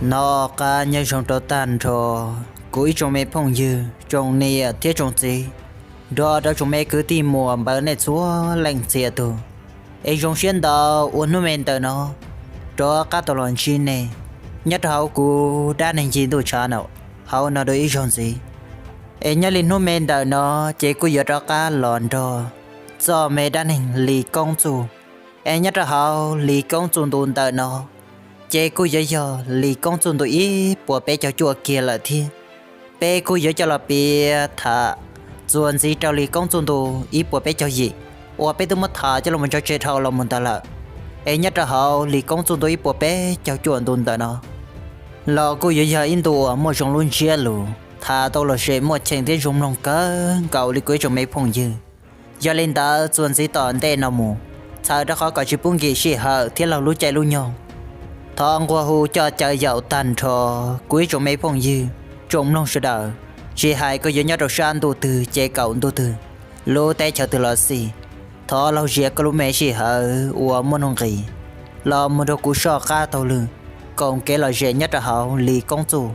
Nov qab nyob zoo rau tag nrho kuv ib tsoom me phooj ywg, tsoom niam thiab tsoom txiv, nrog rau tsoom me kwv tij muam npawg nej txhua leej txhia tus. Es zoo siab ntau uas hnub me ntawm no rov qab tau los ntsib nej nyob rau hauv kuv dab neeg Ci Ntuj Tshav no hauv no dua ib zaug ntxiv. Es nyob li hnub me ntawm no ces kuj yuav rov qab los nrog txoj me dab neeg Lis Koob Txuj. Es nyob rau hauv Lis Koob Txuj ntu ntawm no ces kuj yuav yog Lis Koob Txuj ntu ib puas peb caug cuaj kiag lawm thiab. Peb kuj yuav coj los piav tham txuas ntxiv rau Lis Koob Txuj ntu ib puas peb caug yim uas peb twb muab tham coj los ntso tseg dhau los mus ntawd lawm. Es nyob rau hauv Lis Koob Txuj ntu ib puas peb caug cuaj ntu ntawm no los kuj yuav yog ib ntu uas muaj zoo lub ntsiab lus, tham tau lom zem muaj cheem thiab zoo mloog kawg nkaus li kuv ib tsoom me phooj ywg. Yog li ntawd txuas ntxiv tom ntej no mus, txhawm rau qhov kom tsis pub nkim sij hawm thiab laug lub caij lub nyoog, thov nquag hu coj caw yaum tag nrho kuv ib tsoom me phooj ywg, tsoom mloog sawv daws, tsis hais koj yuav nyob rau sab ntuj twg ces kaum ntuj twg, lub teb chaws twg los xij, thov laug zia koj lub me sij hawm uas muaj nuj nqis los mus nrog kuv soj qab taug lw koom kev lom zem nyob rau hauv Lis Koob Txuj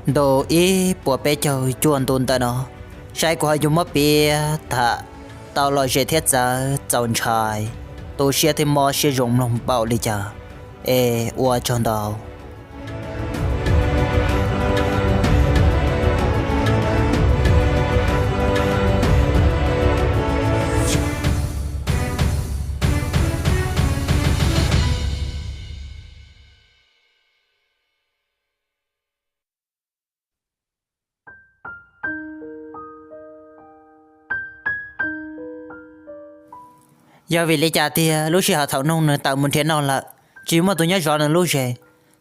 ntu ib puas peb caug cuaj ntu ntawm no, saib kuv ho yuav muab piav tham tau lom zem thiab txawv txaus ntshai, tu siab thiab mob siab zoo mloog npaum li cas. Es ua tsaug ntau. Yog vim li cas tiag lub sij hawm thaum noog nws tawm mus nrhiav noj lawm, tsis muaj tus nyob zov nws lub zes.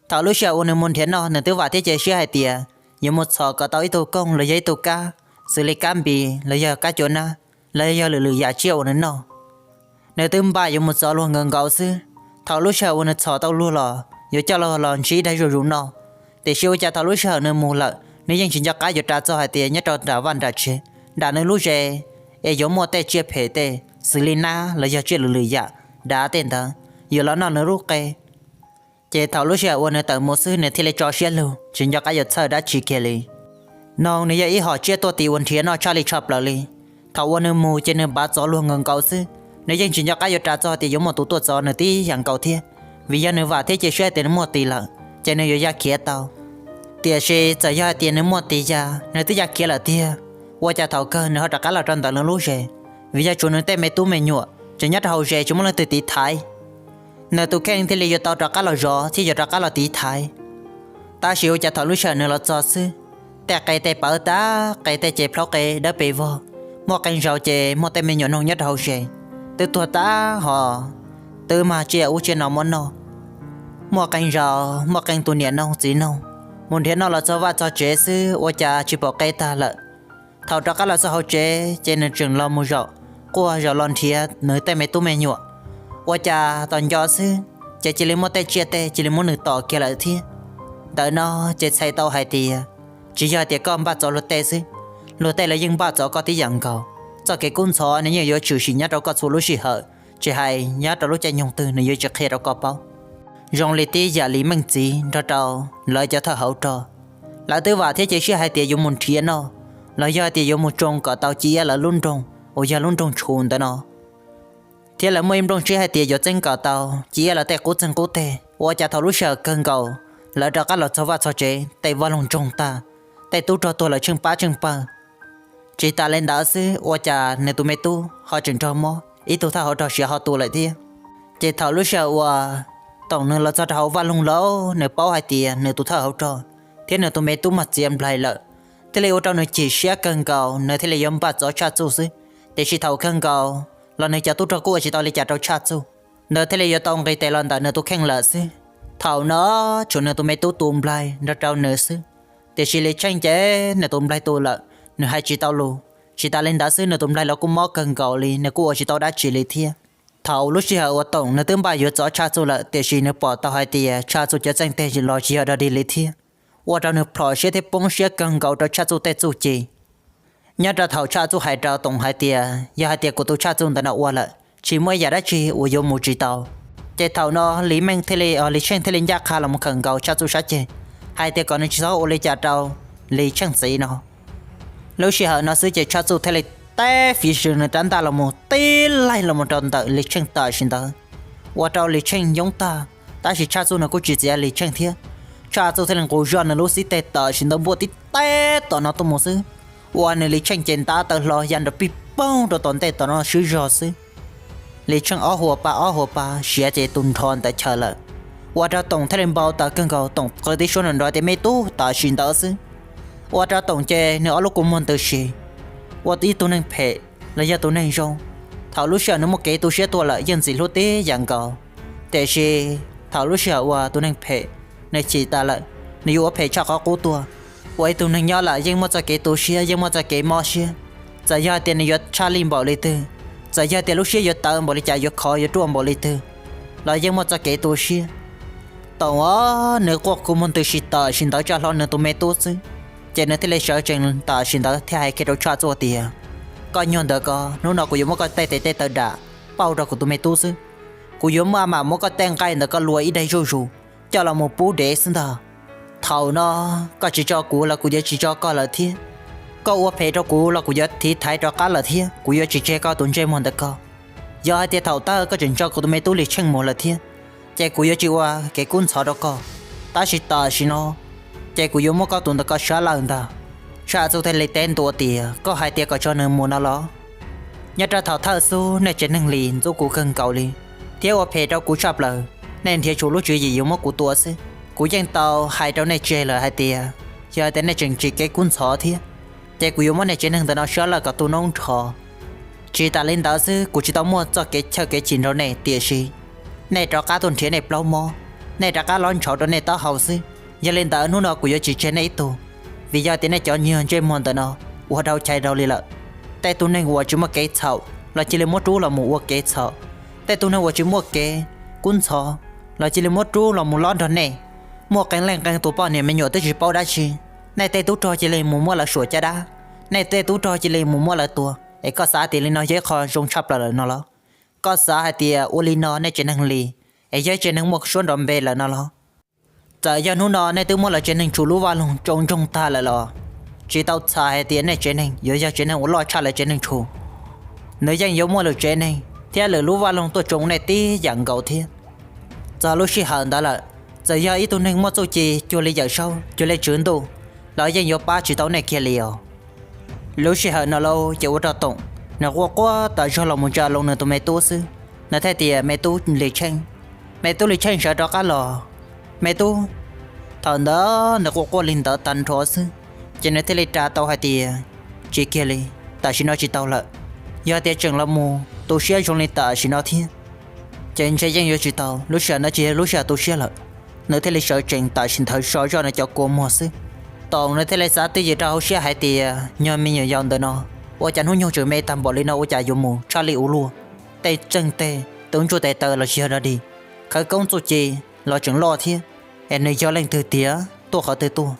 Thaum lub sij hawm uas nws mus nrhiav noj nws twb vam thiab cia siab hais tias yuav mus txhom kom tau ib tug kooj los yog ib tug kab, xws li kab npis los yog kab cua nab, los yog lwm lwm yam tsiaj uas nws noj. Nws twb npaj yuav mus txov luag nkaus nkaus xwb. Thaum lub sij hawm uas nws txhom tau luag los yuav coj los los ntsib dab zuj zus noj. Tiam sis ua cas thaum lub sij hawm nws mus lawm nws yeej tsis nco qab yuav ras txog hais tias nyob rau nram vaj nram tsev, nram nws lub zes, es yuav muaj tej tsiaj phem tej xws li nab los yog tsiaj lwm lwm yam dav tej ntawd yuav los noj nws lub qe. Ces thaum lub sij hawm uas nws tawm mus xwb nws thiaj li tso siab lug tsis nco qab yuav txhawj dab tsi kiag li. Noog nws yog ib hom tsiaj tuaj tis uas nrhiav noj tshaj li tshaj plaws li. Thaum uas nws mus ces nws npav txov luag nkaus nkaus xwb, nws yeej tsis nco qab yuav ras txog hais tias yuav muaj tus tuaj txov nws tib yam nkaus thiab. Vim yog nws vam thiab cia siab hais tias nws muaj tis lawm ces nws yuav ya khiav tau. Tiam sis txawm yog hais tias nws muaj tis ya nws twb ya khiav lawm tiag, ua cas thaum kawg nws ho rov qab los rau ntawm nws lub zes? Vim yog tsuas nws tej me tub me nyuam tseem nyob rau hauv zes tsis muaj leej twg tiv thaiv. Nws tus kheej thiaj li yuav tau rov qab los zov thiab yuav rov qab los tiv thaiv. Tab sis ua cas thaum lub sij hawm nws los txog xwb, tej qe tej pawv tag, qe tej ces plhaub qe dawb pes vog, muaj qee zaus ces muaj tej me nyuam noog nyob rau hauv zes twb tuag tag ho, twb mag tsiaj ub tsiaj no muab noj. Muaj qee zaus muaj qee tus niam noog txiv noog mus nrhiav noj los txog vaj txog tsev xwb ua cas tsis pom qe tag lawm. Thaum rov qab los txog hauv tsev ces nws tseem los mus zaum quaj zaum los nrhiav nws tej me tub me nyuam, ua cas tos nco xwb ces cia li muaj tej tsiaj tej cia li muab nws tom kiag lawm thiab. Ntawm no ces txhais tau hais tias tsis yog hais tias koj npaj txov luag tej xwb, luag tej los yeej npaj txov koj tib yam nkaus. Txoj kev kub ntxhov nws yeej yuav tshwm sim nyob rau koj txhua lub sij hawm, tsis hais nyob rau lub caij nyoog twg nws yuav tsis qhia rau koj paub. Zoo li tib yam li Meej txiv nrog rau lawv cov thawj hauv rog, lawv twb vam thiab cia siab hais tias yuav mus nrhiav noj, los yog hais tias yuav mus tsoo kom tau Ci Iab lawv lub nroog uas yog lub nroog Tshu ntawd no, thiab lawv muaj ib nplooj siab hais tias yuav txeeb kom tau Ci Iab lawv tej qub txeeg qub teg. Ua cas thaum lub sij hawm kawg nkaus lawv rov qab los txog vaj txog tsev tej vaj loog ntsoog tag, tej tub rog tuag lawm tsheej pab tsheej pawg. Tsis tas li ntawd xwb ua cas nws tus me tub ho tseem raug mob ib tug thawj hauv rog siav ho tu lawm thiab. Ces thaum lub sij hawm uas Toom nws los txog rau hauv vaj loog lawm nws paub hais tias nws tus thawj hauv rog thiab nws tus me tub mas txiav nplaig lawm, thiaj li ua rau nws chim siab kawg nkaus nws thiaj li yuav npaj txov Tshaj Txuj xwb. Tiam sis thaum kawg nkaus los nws cov tub rog kuj ua tsis tau li cas rau Tshaj Txuj, nws thiaj li yuav tau nqis tes los ntawm nws tus kheej lawm xwb. Thaum no tshuav nws tus me tub tu nplaig nrog rau nws xwb. Tiam sis Lis Tsheej ces nws tus nplaig tu lawm nws hais tsis tau lus, tsis tas li ntawd xwb nws tus nplaig los kuj mob kawg nkaus li nws kuj ua tsis tau dab tsi li thiab. Thaum lub sij hawm uas Toom nws twb npaj yuav txov Tshaj Txuj lawm tiam sis nws pom tau hais tias Tshaj Txuj cov txeej teg los tsis yog dog dig li thiab, ua rau nws plhom siab thiab poob siab kawg nkaus rau Tshaj Txuj tej txuj ci. Nyob rau thaum Tshaj Txuj hais rau Toom hais tias yog hais tias kuv tus Tshaj Txuj ntawm no ua lawm tsis muaj ib yam dab tsi uas yuav mus tsis tau, ces thaum no Lis Meej thiaj li, Lis Tsheej thiaj li ncaj qha los mus khawm nkaus Tshaj Txuj sab ceg. hais tias kom nws tsis txhob ua li cas rau Lis Tsheej txiv no. Lub sij hawm no xwb ces Tshaj Txuj thiaj li teb fiv sws nws rab ntaj los mus tib laig los mus rau ntawm Lis Tsheej tam sim ntawd, ua rau Lis Tsheej yoob tag. Tab sis Tshaj Txuj nws kuj tsis txiav Lis Tsheej thiab. Tshaj Txuj thiaj li nqus zoj nws lub xib teg tam sim ntawd npuaj tib teb tom no tuaj mus xwb, ua nws Lis Tsheej ces ntab taw hlo ya nrov pij poog rau tom ntej tom no swb zog xwb. Lis Tsheej ob hua pa ob hua pa siav ces tus nrho ntawd chaws lawm, ua rau Toom thiaj li npau taws kawg nkaus. Toom qw tib suab nrov nrov tias me tub tam sim ntawd xwb, ua rau Toom ces nws ob lub kua muag ntws si, ua ib tug neeg phem los yog tus neeg zoo. Thaum lub sij hawm nws muaj kev tu siab tuaj lawm yeej ntxim hlub tib yam nkaus, tiam sis thaum lub sij hawm uas tus neeg phem nws chim tas lawm, nws yuav ua phem tshaj qhov qub tuaj. Ua ib tug neeg nyob lawm yeej muaj txoj kev tu siab, yeej muaj txoj kev mob siab. Txawm yog hais tias nws yuav tshaj lij npaum li twg, txawm yog tias lub siab yuav tawv npaum li cas, yuav khov yuav ruaj npaum li twg, los yeej muaj txoj kev tu siab. Toom os, nws quaj kua muag ntws si tam sim ntawd tsa hlo nws tus me tub xwb, ces nws thiaj li sawv tsees tam sim ntawd thiab hais kiag rau Tshaj Txuj tias, koj nyuag ntawm ko, hnub no kuv yuav muab koj tej tes tej taw dam pauj rau kuv tus me tub xwb. Kuv yuav muab mam muab koj tej nqaij ntawm ko luas ib daig zuj zus coj los mus pub dev xwb ntag. Thaum no koj tsis tso kuv los kuv yuav tsis tso koj lawm thiab. Koj ua phem rau kuv los kuv yuav tiv thaiv rov qab lawm thiab, kuv yuav tsis tseg koj tus ntsej muag ntawm ko. Yog hais tias thaum tag koj tseem nrog kuv tus me tub Lis Tsheej mus lawm thiab, ces kuv yuav tsis ua kev kub ntxhov rau koj. Tab sis tam sim no, ces kuv yuav muab koj tus ntawm ko sab lawm ntag. Tshaj Txuj thiaj li teb ntua tias, koj hais tias kom tso nws mus no los? Nyob rau thaum thawj xub nej tsev neeg Lis ntxub kuv kawg nkaus li, thiab ua phem rau kuv tshaj plaws. Nej nrhiav tshum lub tswv yim yuav muab kuv tua xwb. Kuv yeej tau hais rau nej tseg lawm hais tias, yog hais tias nej tseem tsim kev kub ntxhov thiab, ces kuv yuav muab nej tsev neeg ntawm no sab lawm kom tu noob nrho. Tsis tas li ntawd xwb, kuv tsis tau muaj txoj kev chawj kev chim nrog nej, tiam sis nej rov qab tuaj nrhiav nej plaub mob, nej rov qab lob ntshauv rau nej taub hau xwb. Yog li ntawd hnub no kuv yuav tsis tseg nej ib tug, vim yog tias nej cov nyuag ntsej muag ntawm no ua dhau chais dhau li lawm. Tej tug neeg uas tsis muaj kev txhaum los cia li muab rub los mus ua kev txhaum, tej tug neeg uas tsis muaj kev kub ntxhov los cia li muab rub los mus lob nrog nej. Muaj qee leej qee tus poj niam me nyuam twb tsis paub dab tsi, nej tej tub rog cia li mus muab lawv suam caj dab, nej tej tub rog cia li mus muab lawv tua, es koj xav tias li no yog ib qho zoo tshaj plaws lawm no los? Koj xav hais tias ua li no nej tsev neeg Lis es yog ib tsev neeg muaj suab nrov npe lawm no los? Txawm yog hnub no nej twb muab lawv tsev neeg Tshum lub vaj loog tsoo ntsoog tag lawm los tsis tau txhais hais tias nej tsev neeg yuav yog tsev neeg uas loj tshaj lawv tsev neeg Tshum. Nws yeej yuav muaj lwm tsev neeg thiab lwm lub vaj loog tuaj tsoo nej tib yam nkaus thiab. Txog lub sij hawm ntawd lawm, txawm yog ib tug neeg muaj txuj ci cuag li Yawm Saub, cuag li Tswv Ntuj, los yeej yuav pab tsis tau nej kiag li os. Lub sij hawm no lauj, ces ua rau Toom nws quaj quaj tas zog los mus tsa loo nws tus me tub xwb. Nws thiaj tias, me tub Lis Tsheej, me tub Lis Tsheej, sawv rov qab los, me tub. Thaum ntawd nws quaj quaj li ntawd tag nrho xwb, ces nws thiaj li ras tau hais tias, tsis kiag li, tam sim no tsis tau lawm. Yog tias tseem los mus tu siab zoo li tam sim no thiab, ces ntshe yeej yuav tsis tau, lub sij hawm no tsis yog lub sij hawm tu siab lawm. Nws thiaj li sawv tsees tam sim ntawd so zoj nws cov kua muag xwb. Toom nws thiaj li xav twj ywm rau hauv siab hais tias, nyuag me nyuam yaus ntawm no, ua cas hnub nyoog tseem me tag npaum li no, ua cas yuav mus tshaj lij ua luaj. Tej txheej teg, tub ntsuj tes taw los tsis yog dog dig, khawv koob txuj ci los tseem loj thiab, es nws yog leej twg tiag, tuaj qhov twg tuaj?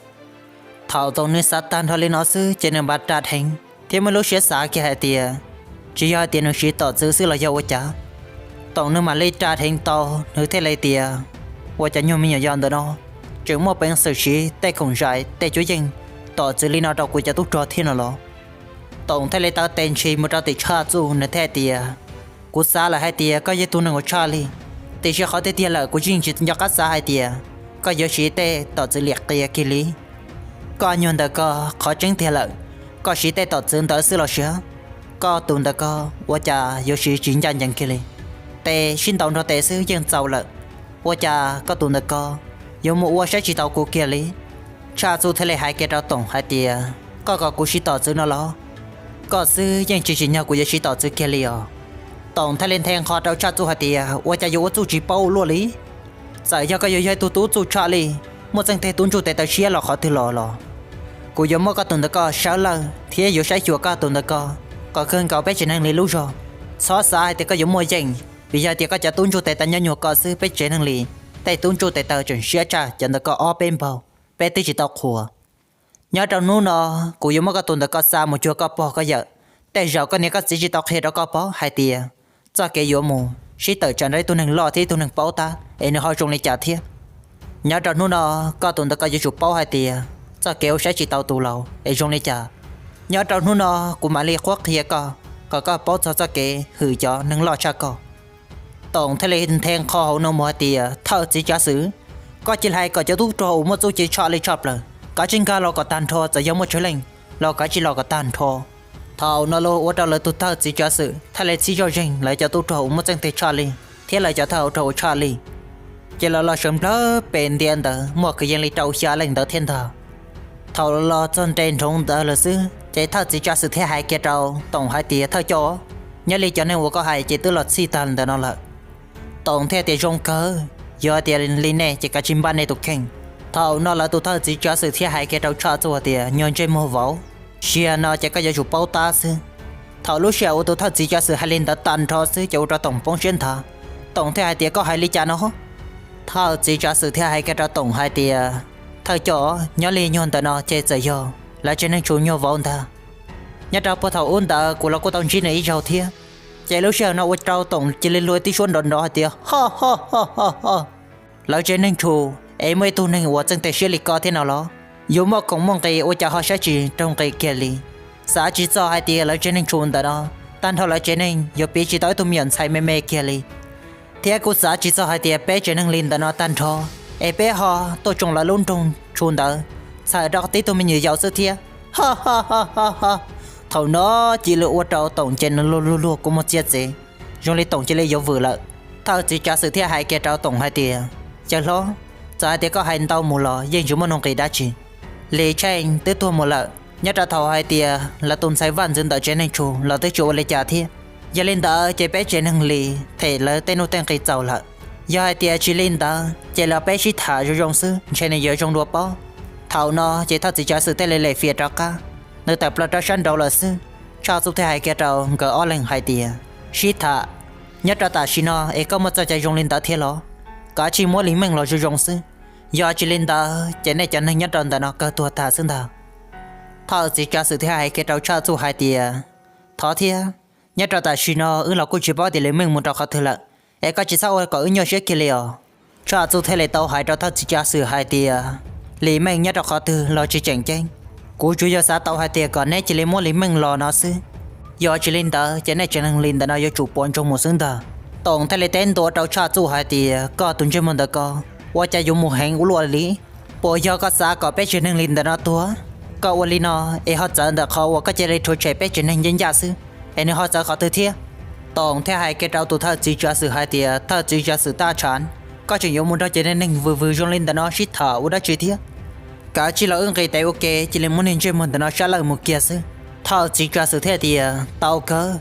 Thaum Toom nws xav tag nrho li no xwb ces nws mam ras dheev thiab muaj lub siab xav kiag hais tias, tsis yog hais tias nws siv tom txwv xwb los yog ua cas? Toom nws mam li ras dheev tau, nws thiaj li tias, ua cas nyuag me nyuam yaus ntawm no tseem muaj peev xwm siv tej khoom zais tej cuab yeej tom txwv li no rau kuv cov tub rog thiab no los? Toom thiaj li taw tes ntshis mus rau tim Tshaj Txuj, nws thiaj tias, kuv xav lawm hais tias koj yog tus neeg uas tshaj lij, tiam sis qhov tiag tiag lawm kuv yeej tsis nco qab xav hais tias koj yuav siv tej tom txwv liam qias kiag li. Koj nyuag ntawm ko, qhov tseeb tiag lawm, koj siv tej tom txwv ntawd xwb los sis? Koj tus ntawm ko ua cas yuav siv tsis ncaj ncees kiag li? Tes sib ntaus nrog tes xwb yeej txaus lawm, ua cas koj tus ntawm ko yuav mus ua saib tsis taus kuv kiag li? Tshaj Txuj thiaj li hais kiag rau Toom hais tias, koj kom kuv siv tom txwv no los? Koj xwb yeej tsis tsim nyog kuv yuav siv tom txwv kiag li os. Toom thiaj li nthe nqho rau Tshaj Txuj hais tias, ua cas yuav ua txuj tsis paub ua luaj li? Txawm yog koj yuav yog ib tug tub txuj tshaj lij, muaj txheej teg tub ntsuj tes taw siab los qhov twg los los, kuv yuav muab koj tus ntawm ko sawv lawj thiab yuav saib xyuas koj tus ntawm ko kom kawg nkaus peb tsev neeg li lub zog. Txhob xav hais tias koj yuav muaj yeej, vim yog tias koj cov tub ntsuj tes taw nyob nyuag ko xwb, peb tsev neeg li tej tub ntsuj tes taw tseem siab tshaj cov ntawm ko ob peb npaug, peb twb tsis tau qhuas. Nyob rau hnub no, kuv yuav muab koj tus ntawm ko xa mus cuag koj pog koj yawm. Tej zaum koj niam koj txiv tsis tau qhia rau koj paub hais tias txoj kev yuav mus sib tawm tsam nrog ib tug neeg loj thiab ib tug neeg paub tab es nws ho zoo li cas thiab. Nyob rau hnub no, koj tus ntawd koj yuav tsum paub hais tias txoj kev ua saib tsis taus tus laus es zoo li cas. Nyob rau hnub no, kuv mam li qhuab qhia koj, kom koj paub txog txoj kev hwm cov neeg loj tshaj koj. Toom thiaj li nthe nqho hauv no mus hais tias, Thawj txiv tsav xwm, koj cia li hais kom cov tub rog uas muaj txuj ci tshaj li tshaj plaws, kav tsij nkag los kom tag nrho, txawm yog muaj tsawg leej los kav tsij los kom tag nrho. Thaum no los ua rau lawv tus thawj txiv tsav xwm thiaj li txib zoj zeeg lawv cov tub rog uas muaj txeej tes tshaj li thiab lawv cov thawj hauv rog uas tshaj li, ces lawv los sawv nplawg pes ntia ntawd muaj kwv yees li rau xya leej ntawd thiab ntag. Thaum los txog nte nroov ntawd lawm xwb, ces thawj txiv tsav xwm thiaj hais kiag rau Toom hais tias, Thawj coj, nyob li cov neeg uas koj hais ces twb los txhij tag ntawm no lawm. Toom thiaj tias, Zoo kawg, yog tias li nej ces kav tsij npaj nej tus kheej. Thaum no lawv tus thawj txiv tsav xwm thiaj hais kiag rau Tshaj Txuj hais tias, Nyuag ntsej muag vauv, sij hawm no ces koj yuav tsum paub tab xwb. Thaum lub sij hawm uas tus thawj txiv tsav xwm hais li ntawd tag nrho xwb ces ua rau Toom poob siab nthav. Toom thiaj hais tias, Koj hais li cas no? Thawj txiv tsav xwm thiaj hais kiag rau Toom hais tias, Thawj coj, nyob li nyuag ntawm no ces txawm yog lawv tsev neeg tshum nyuag vauv ntag. Nyob rau puag thaum ub ntawd kuv los kuj tau ntsib nws ib zaug thiab, ces lub sij hawm no ua rau Toom cia li luag tib suab nrov nrov hais tias, Ho ho ho ho ho! Lawv tsev neeg tshum es muaj ib tug neeg uas txeej tes siab li koj thiab no los? Yuav muaj khoom muaj nqis ua cas ho saib tsis raug nqis kiag li. Xav tsis txog hais tias lawv tsev neeg tshum ntawm no, tag nrho lawv tsev neeg yuav piv tsis tau ib tug me nyuam ntxhais me me kiag li. Thiab kuv xav tsis txog hais tias peb tsev neeg li ntawm no tag nrho, es peb ho tuaj tsoo lawv lub nroog tshum ntawd, txhawm rau tib tug me nyuam yaus xwb thiab. Ho ho ho ho ho! Thaum no cia li ua rau Toom ces nws luag luag luag kua muag txiav txev, zoo li Toom cia li yuav vwm lawm. Thawj txiv tsav xwm thiaj hais kiag rau Toom hais tias, Yawg hlob, txawm hais tias koj hais ntau mus los yeej tsis muaj nuj nqis dab tsi. Lis Tsheej twb tuag mus lawm, nyob rau thaum hais tias lawv tus ntxhais vaj ntxwv ntawm tsev neeg tshum los twb tsis ua li cas thiab. Yog li ntawd ces peb tsev neeg Lis them lawv tej nuj tej nqis txaus lawm. Yog hais tias tsis li ntawd ces los peb sib tham zoo zoo xwb ntshe nws yuav zoo dua pob. Thaum no ces thawj txiv tsav xwm thiaj li lem fias rov qab, nws tawm plaws rau sab nraud lawm xwb. Tshaj Txuj thiaj hais kiag rau nkawd ob leeg hais tias, Sib tham, nyob rau tam sim no es koj muaj txoj cai zoo li ntawd thiab los? Kav tsij muab Lis Meej los zoo zoo xwb, yog tsis li ntawd ces nej cov neeg nyob rau ntawm no kawg tuag tag xwb ntag. Thawj txiv tsav xwm thiaj hais kiag rau Tshaj Txuj hais tias, Thov thiab, nyob rau tam sim no wb los kuj tsis paub tias Lis Meej mus rau qhov twg lawm, es koj tsis txhob ua kom wb nyuaj siab kiag li os. Tshaj Txuj thiaj li tau hais rau thawj txiv tsav xwm hais tias, Lis Meej nyob rau qhov twg los tsis tseem ceeb, kuv tsuas yog xav tau hais tias kom neb cia li muab Lis Meej los no xwb. Yog tsis li ntawd ces nej tsev neeg Lis ntawm no yuav tsum puas ntsoog mus xwb ntag. Toom thiaj li teb ntua rau Tshaj Txuj hais tias, Koj tus ntsej muag ntawm ko, ua cas yuav mus heev ua luaj li? Puas yog koj xav kom peb tsev neeg Lis ntawm no tuag? Koj ua li no es ho txawv ntawm qhov uas koj cia li rhuav tshem peb tsev neeg ncaj ncaj xwb, es nws ho txawv qhov twg thiab? Toom thiaj hais kiag rau tus thawj txiv tsav xwm hais tias, Thawj txiv tsav xwm Taj Tshaj, koj tseem yuav mus nrog cov neeg vwm vwm zoo li ntawm no sib tham ua dab tsi thiab? Kav tsij los wb nqis tes ua ke, cia li muab niag ntsej muag ntawm no sab lawj mus kiag xwb. Thawj txiv tsav xwm thiaj tias, Tau kawg.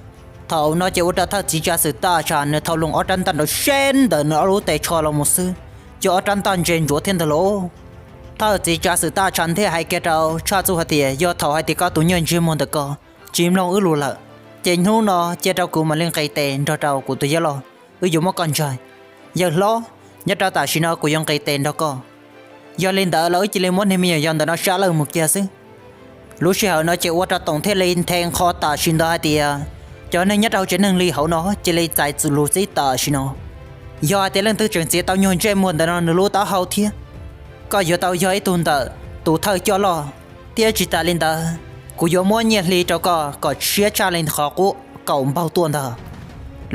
Thaum no ces ua rau thawj txiv tsav xwm Taj Tshaj nws thau loo ob rab ntaj nrov seb ntawm nws ob lub tes tsho los mus xwb, cov ob rab ntaj ntse ntsuav thiab ntag lauj. Thawj txiv tsav xwm Taj Tshaj thiaj hais kiag rau Tshaj Txuj hais tias, Yog thaum hais tias koj tus nyuag ntsej muag ntawm ko tsis mloog wb lus lawm, ces hnub no cia rau kuv mam li nqis tes nrog rau kuv tus yawg loj, wb yuav muab koj ntsaig. Yawg hlob, nyob rau tam sim no kuv yuav nqis tes nrog koj. Yog li ntawd los wb cia li muab niag me nyuam yaus ntawm no sab lawj mus kiag xwb. Lub sij hawm no ces ua rau Toom thiaj li nthe nqho tam sim ntawd hais tias, Cov neeg nyob rau hauv tsev neeg Lis hauv no cia li txais lus txib tam sim no. Yog hais tias leej twg tseem txiav tau nyuag ntsej muag ntawm no nws lub taub hau thiab, koj yuav tau yog ib tug ntawm tus thawj coj loj, thiab tsis tas li ntawd, kuv yuav muab nyiaj hli rau koj kom siab tshaj li qhov qub kaum npaug tuaj ntag.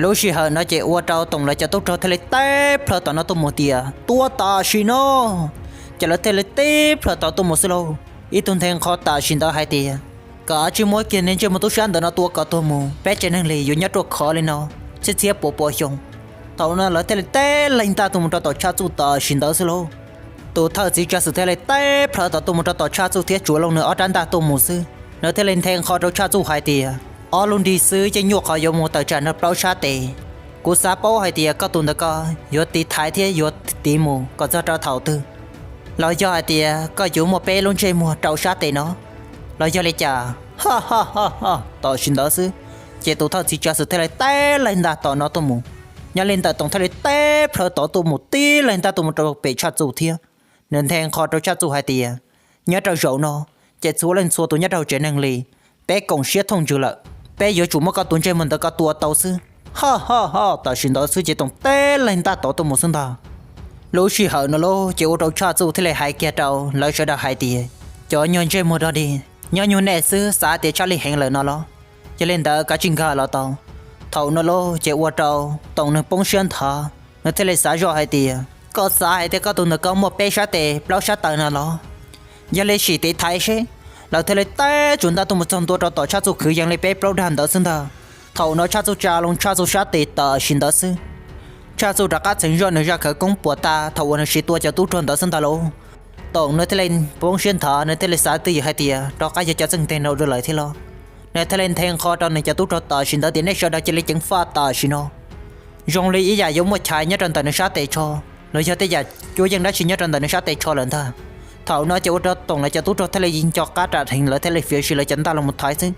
Lub sij hawm no ces ua rau Toom lawv cov tub rog thiaj li teb plhaw tom no tuaj mus tias, Tua tam sim no! Ces lawv thiaj li teb plhaw tod tuaj mus xwb lauj. Ib tug nthe nqho tam sim ntawd hais tias, Kav tsij muab kiag niag ntsej muag tub sab ntawm no tua kom tuag mus, peb tsev neeg Lis yuav nyob ruaj khov li no txhiab txhiab puas puas xyoo. Thaum no lawv thiaj li teb laig ntaj tuaj mus rau tom Tshaj Txuj tam sim ntawd xwb lauj. Tus thawj txiv tsav xwm thiaj li teb plhaw tod tuaj mus rau tom Tshaj Txuj thiab tsuav loo nws ob rab ntaj tuaj mus xwb. Nws thiaj li nthe nqho rau Tshaj Txuj hais tias, Ob lub nrig xwb yeej nyuaj qhov yuav mus tawm tsam nrog plaub sab tes. Kuv xav paub hais tias koj tus ntawm ko yuav tiv thaiv thiab yuav tiv mus kom txog rau thaum twg? Los yog hais tias koj yuav muaj peb lub ntsej muag rau sab tes no, los yog li cas? Ha ha ha ha! Tam sim ntawd xwb, ces tus thawj txiv tsav xwm thiaj li teb laig ntaj tom no tuaj mus. Nyob li ntawm Toom thiaj li teb plhaw tod tuaj mus tib laig ntaj tuaj mus rau pem Tshaj Txuj thiab. Nws nthe nqho rau Tshaj Txuj hais tias, Nyob rau zaum no, ces txhua leej txhua tus nyob rau hauv tsev neeg Lis, peb koom siab thooj ntsws lawm. Peb yuav tsum muab koj tus ntsej muag ntawd koj tua tau xwb. Ha ha ha! Tam sim ntawd xwb ces Toom teb laig ntaj tod tuaj mus xwb ntag. Lub sij hawm no lauj, ces ua rau Tshaj Txuj thiaj li hais kiag rau lawv sawv daws hais tias, cov nyuag ntsej muag dog dig, nyob nyuag nej xwb xav tias tshaj lij heev lawm no los? Yog li ntawd kav tsij nkag los tau. Thaum no lauj, ces ua rau Toom nws poob siab nthav, nws thiaj li xav zoj hais tias, koj xav hais tias koj tus ntawm koj muaj peb sab tes plaub sab taw no los? Yog li sim tiv thaiv seb. Lawv thiaj li teb tsuas ntaj tuaj mus txog ntua rau tom Tshaj Txuj kwv yees li peb plaub dag ntawd xwb ntag. Thaum no Tshaj Txuj tsa loo Tshaj Txuj sab tes tam sim ntawd xwb, Tshaj Txuj rov qab txheev zoj nws zaj khawv koob puas ta thaum uas nws siv tua cov tub rog ntawd xwb ntag lauj. Toom nws thiaj li poob siab nthav, nws thiaj li xav twj ywm hais tias rov qab yog cov txheej teg nrau dua lawm thiab los. Nws thiaj li nthe nqho rau nws cov tub rog tam sim ntawd tias nej sawv daws cia li ceev faj tam sim no. Zoo li ib yam yuav muaj chais nyob rau ntawm nws sab tes tsho, los yog tej yam cuab yeej dab tsi nyob rau ntawm nws sab tes tsho lawm ntag. Thaum no ces ua rau Toom lawv cov tub rog thiaj li nco qab ram heev, lawv thiaj li fiav si lawv cov ntaj los mus thaiv xwb.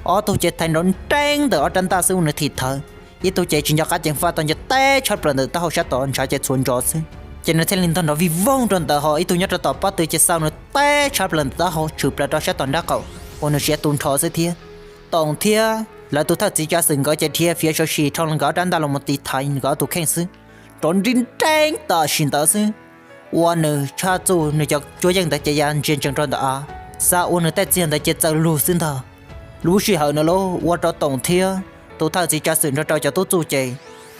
Ob tug ces thaiv nrov nreeb ntawm ob rab ntaj xwb ua nws thim thawv. Ib tug ces tsis nco qab ceev faj tau nco teb tshaj plaws ntawm taub hau sab tod ntshav ces txhuav ntsos xwb. Ces nws thiaj li ntog nrov vij voog rau ntawd, ho ib tug nyob rau tom pob tw ces xau nws teb tshaj plaws ntawm taub hau tshwm plaws rau sab tom nrab qaum uas nws siav tu nrho xwb thiab. Toom thiab lawv tus thawj txiv tsav xwm nkawd ces dhia fiav sav si rho nkawd ob rab ntaj los mus tiv thaiv nkawd ob tus kheej xwb. Nrov nreeb nreeb tam sim ntawd xwb, ua nws Tshaj Txuj nws cov cuab yeej ntawd ces ya ntsia ntsees rau ntawm av, xav ua nws tej txiag ntawd ces txawm lug xwb ntag. Lub sij hawm no lauj, ua rau Toom thiab tus thawj txiv tsav xwm nrog rau cov tub txuj ces